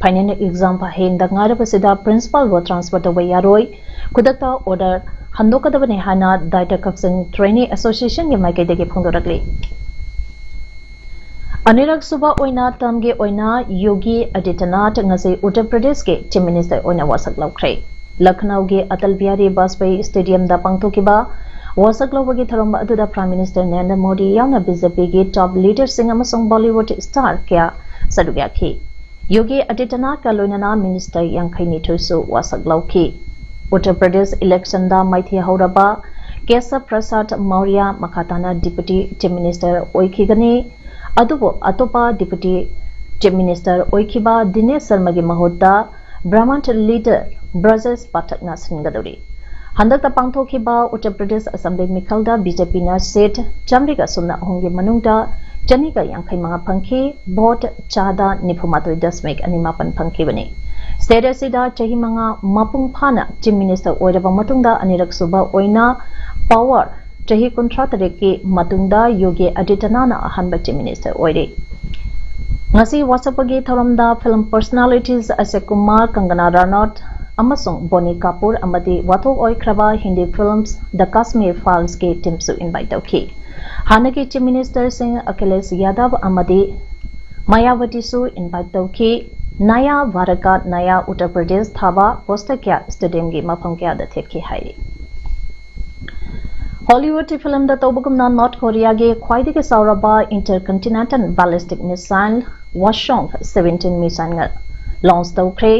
Final exam ꯍꯌꯦꯡꯗ ꯉꯥꯏꯔꯕꯁꯤꯗ principalꯕꯨ transfer ꯇꯧꯕ ꯌꯥꯔꯣꯏ꯫ ꯈꯨꯗꯛꯇ order ꯍꯟꯗꯣꯛꯀꯗꯕꯅꯤ ꯍꯥꯏꯅ ꯗꯥꯏꯇ ꯀꯛꯆꯤꯡ Trainee Associationꯒꯤ ꯃꯥꯏꯀꯩꯗꯒꯤ ꯐꯣꯡꯗꯣꯔꯛꯂꯤ꯫ ꯑꯅꯤꯔꯛ ꯁꯨꯕ ꯑꯣꯏꯅ termꯒꯤ ꯑꯣꯏꯅ ꯌꯣꯒꯤ ꯑꯗꯤꯇ꯭ꯌꯅꯥꯊ ꯉꯁꯤ ꯎꯠꯇꯔ ꯄ꯭ꯔꯗꯦꯁꯀꯤ Chief Minister ꯑꯣꯏꯅ ꯋꯥꯁꯛ ꯂꯧꯈ꯭ꯔꯦ꯫ ꯂꯈꯅꯧꯒꯤ ꯑꯇꯜ ꯕꯤꯍꯥꯔꯤ ꯕꯥꯖꯄꯦꯌꯤ Stadiumꯗ ꯄꯥꯡꯊꯣꯛꯈꯤꯕ ꯋꯥꯁꯛ ꯂꯧꯕꯒꯤ ꯊꯧꯔꯝ ꯑꯗꯨꯗ Prime Minister ꯅꯔꯦꯟꯗ꯭ꯔ ꯃꯣꯗꯤ ꯌꯥꯎꯅ BJPꯒꯤ top leaderꯁꯤꯡ ꯑꯃꯁꯨꯡ Bollywood star ꯀꯌꯥ ꯁꯔꯨꯛ ꯌꯥꯈꯤ꯫ ꯌꯣꯒꯤ ꯑꯗꯤꯇ꯭ꯌꯅꯥꯊꯀ ꯂꯣꯏꯅꯅ minister ꯌꯥꯡꯈꯩ ꯅꯤꯊꯣꯏꯁꯨ ꯋꯥꯁꯛ ꯂꯧꯈꯤ꯫ ꯎꯠꯇꯔ ꯄ꯭ꯔꯗꯦꯁ electionꯗ ꯃꯥꯏꯊꯤ ꯍꯧꯔꯕ ꯀꯦꯁꯕ ꯄ꯭ꯔꯁꯥꯗ ꯃꯧꯔꯤꯌꯥ ꯃꯈꯥ ꯇꯥꯅ Deputy Chief Minister ꯑꯣꯏꯈꯤꯒꯅꯤ꯫ ꯑꯗꯨꯕꯨ ꯑꯇꯣꯞꯄ Deputy Chief Minister ꯑꯣꯏꯈꯤꯕ ꯗꯤꯅꯦꯁ ꯁꯔꯃꯒꯤ ꯃꯍꯨꯠꯇ ꯕ꯭ꯔꯍꯃꯟ leader ꯕ꯭ꯔꯖꯦꯁ ꯄꯥꯊꯛꯅ ꯁꯤꯟꯒꯗꯧꯔꯤ꯫ ꯍꯟꯗꯛꯇ ꯄꯥꯡꯊꯣꯛꯈꯤꯕ ꯎꯠꯇꯔ ꯄ꯭ꯔꯗꯦꯁ Assembly ꯃꯤꯈꯜꯗ BJPꯅ seat ꯆꯥꯃꯔꯤꯒ ꯁꯨꯞꯅ ꯑꯍꯨꯝꯒꯤ ꯃꯅꯨꯡꯗ ꯆꯅꯤꯒ ꯌꯥꯡꯈꯩ ꯃꯉꯥ ꯐꯪꯈꯤ, vote ꯆꯥꯗ ꯅꯤꯐꯨ ꯃꯥꯊꯣꯏ ꯗꯁꯃꯤꯛ ꯑꯅꯤ ꯃꯥꯄꯟ ꯐꯪꯈꯤꯕꯅꯤ꯫ State ꯑꯁꯤꯗ ꯆꯍꯤ ꯃꯉꯥ ꯃꯄꯨꯡ ꯐꯥꯅ Chief Minister ꯑꯣꯏꯔꯕ ꯃꯇꯨꯡꯗ ꯑꯅꯤꯔꯛ ꯁꯨꯕ ꯑꯣꯏꯅ power ꯆꯍꯤ ꯀꯨꯟꯊ꯭ꯔꯥ ꯇꯔꯦꯠꯀꯤ ꯃꯇꯨꯡꯗ ꯌꯣꯒꯤ ꯑꯗꯤꯇ꯭ꯌꯅꯥꯊꯅ ꯑꯍꯥꯟꯕ Chief Minister ꯑꯣꯏꯔꯤ꯫ ꯉꯁꯤ ꯋꯥꯁꯛꯄꯒꯤ ꯊꯧꯔꯝꯗ film personalities ꯑꯛꯁꯌ ꯀꯨꯃꯥꯔ, ꯀꯪꯒꯅꯥ ꯔꯅꯥꯎꯠ ꯑꯃꯁꯨꯡ ꯕꯣꯅꯤ ꯀꯥꯄꯨꯔ ꯑꯃꯗꯤ ꯋꯥꯊꯣꯛ ꯑꯣꯏꯈ꯭ꯔꯕ Hindi films The Kashmir Filesꯀꯤ teamꯁꯨ invite ꯇꯧꯈꯤ꯫ ꯍꯥꯟꯅꯒꯤ Chief Ministerꯁꯤꯡ ꯑꯈꯤꯂꯦꯁ ꯌꯥꯗꯕ ꯑꯃꯗꯤ ꯃꯥꯌꯥꯋꯇꯤꯁꯨ invite ꯇꯧꯈꯤ꯫ ꯅꯌꯥ ꯚꯥꯔꯠ ꯀꯥ ꯅꯌꯥ ꯎꯠꯇꯔ ꯄ꯭ꯔꯗꯦꯁ ꯊꯥꯕ poster ꯀꯌꯥ stadiumꯒꯤ ꯃꯐꯝ ꯀꯌꯥꯗ ꯊꯦꯠꯈꯤ ꯍꯥꯏꯔꯤ꯫ ꯍꯣꯂꯤꯋꯨꯗꯀꯤ filmꯗ ꯇꯧꯕꯒꯨꯝꯅ ꯅꯣꯔꯠ ꯀꯣꯔꯤꯌꯥꯒꯤ ꯈ꯭ꯋꯥꯏꯗꯒꯤ ꯆꯥꯎꯔꯕ intercontinental ballistic missile Hwasong seventeen missileꯅ launch ꯇꯧꯈ꯭ꯔꯦ꯫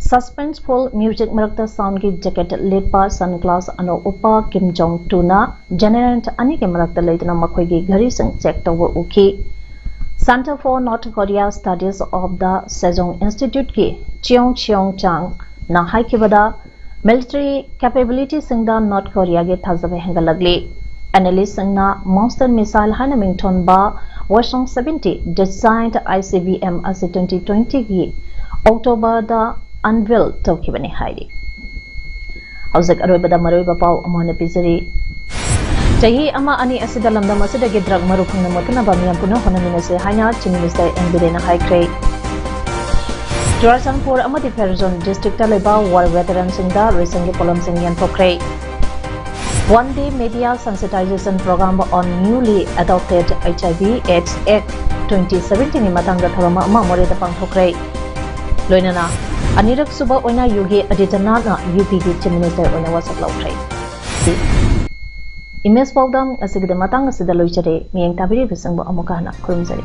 Suspenseful music ꯃꯔꯛꯇ soundꯒꯤ jacket ꯂꯤꯠꯄ, sunglass ꯑꯅꯧ ꯎꯞꯄ Kim Jong Unꯅ general ꯑꯅꯤꯒꯤ ꯃꯔꯛꯇ ꯂꯩꯗꯨꯅ ꯃꯈꯣꯏꯒꯤ ꯘꯔꯤꯁꯤꯡ check ꯇꯧꯕ ꯎꯈꯤ꯫ Center for North Korea Studies of the Sejong Instituteꯀꯤ Cheong Cheong Changꯅ ꯍꯥꯏꯈꯤꯕꯗ, military capabilityꯁꯤꯡꯗ ꯅꯣꯔꯠ ꯀꯣꯔꯤꯌꯥꯒꯤ ꯊꯥꯖꯕ ꯍꯦꯟꯒꯠꯂꯛꯂꯤ꯫ Analystꯁꯤꯡꯅ monster missile ꯍꯥꯏꯅ ꯃꯤꯡꯊꯣꯟꯕ Hwasong seventeen designed ICBM ꯑꯁꯤ twenty twentyꯒꯤ Octoberꯗ unveil ꯇꯧꯈꯤꯕꯅꯤ ꯍꯥꯏꯔꯤ꯫ ꯍꯧꯖꯤꯛ ꯑꯔꯣꯏꯕꯗ ꯃꯔꯨꯑꯣꯏꯕ ꯄꯥꯎ ꯑꯃꯨꯛ ꯍꯟꯅ ꯄꯤꯖꯔꯤ꯫ ꯆꯍꯤ ꯑꯃ ꯑꯅꯤ ꯑꯁꯤꯗ ꯂꯝꯗꯝ ꯑꯁꯤꯗꯒꯤ ꯗ꯭ꯔꯒ ꯃꯔꯨ ꯐꯪꯅ ꯃꯨꯠꯇꯅꯕ ꯃꯤꯌꯥꯝ ꯄꯨꯟꯅ ꯍꯣꯠꯅꯃꯤꯟꯅꯁꯤ ꯍꯥꯏꯅ ꯆꯤꯐ ꯃꯤꯅꯤꯁꯇꯔ ꯑꯦꯟ ꯕꯤꯔꯦꯟꯅ ꯍꯥꯏꯈ꯭ꯔꯦ꯫ ꯆꯨꯔꯥꯆꯥꯟꯄꯨꯔ ꯑꯃꯗꯤ ꯐꯦꯔꯖꯣꯟ ꯗꯤꯁꯇ꯭ꯔꯤꯛꯇ ꯂꯩꯕ ꯋꯥꯔ ꯚꯦꯇꯔꯟꯁꯤꯡꯗ ꯔꯦꯁꯟꯒꯤ ꯄꯣꯠꯂꯝꯁꯤꯡ ꯌꯦꯟꯊꯣꯛꯈ꯭ꯔꯦ꯫ One day media sensitization program on newly adopted H I V AIDS Act twenty seventeenꯒꯤ ꯃꯇꯥꯡꯗ ꯊꯧꯔꯝ ꯑꯃ ꯃꯣꯔꯦꯗ ꯄꯥꯡꯊꯣꯛꯈ꯭ꯔꯦ꯫ ꯂꯣꯏꯅꯅ ꯑꯅꯤꯔꯛ ꯁꯨꯕ ꯑꯣꯏꯅ ꯌꯣꯒꯤ ꯑꯗꯤꯇ꯭ꯌꯅꯥꯊꯅ ꯌꯨ ꯄꯤꯒꯤ ꯆꯤꯐ ꯃꯤꯅꯤꯁꯇꯔ ꯑꯣꯏꯅ ꯋꯥꯁꯛ ꯂꯧꯈ꯭ꯔꯦ꯫ ꯏꯃꯦꯖ ꯄꯥꯎꯗꯝ ꯑꯁꯤꯒꯤꯗꯤ ꯃꯇꯥꯡ ꯑꯁꯤꯗ ꯂꯣꯏꯖꯔꯦ꯫ ꯃꯤꯠꯌꯦꯡ ꯇꯥꯕꯤꯔꯤꯕꯁꯤꯡꯕꯨ ꯑꯃꯨꯛꯀ ꯍꯟꯅ ꯈꯨꯔꯨꯝꯖꯔꯤ꯫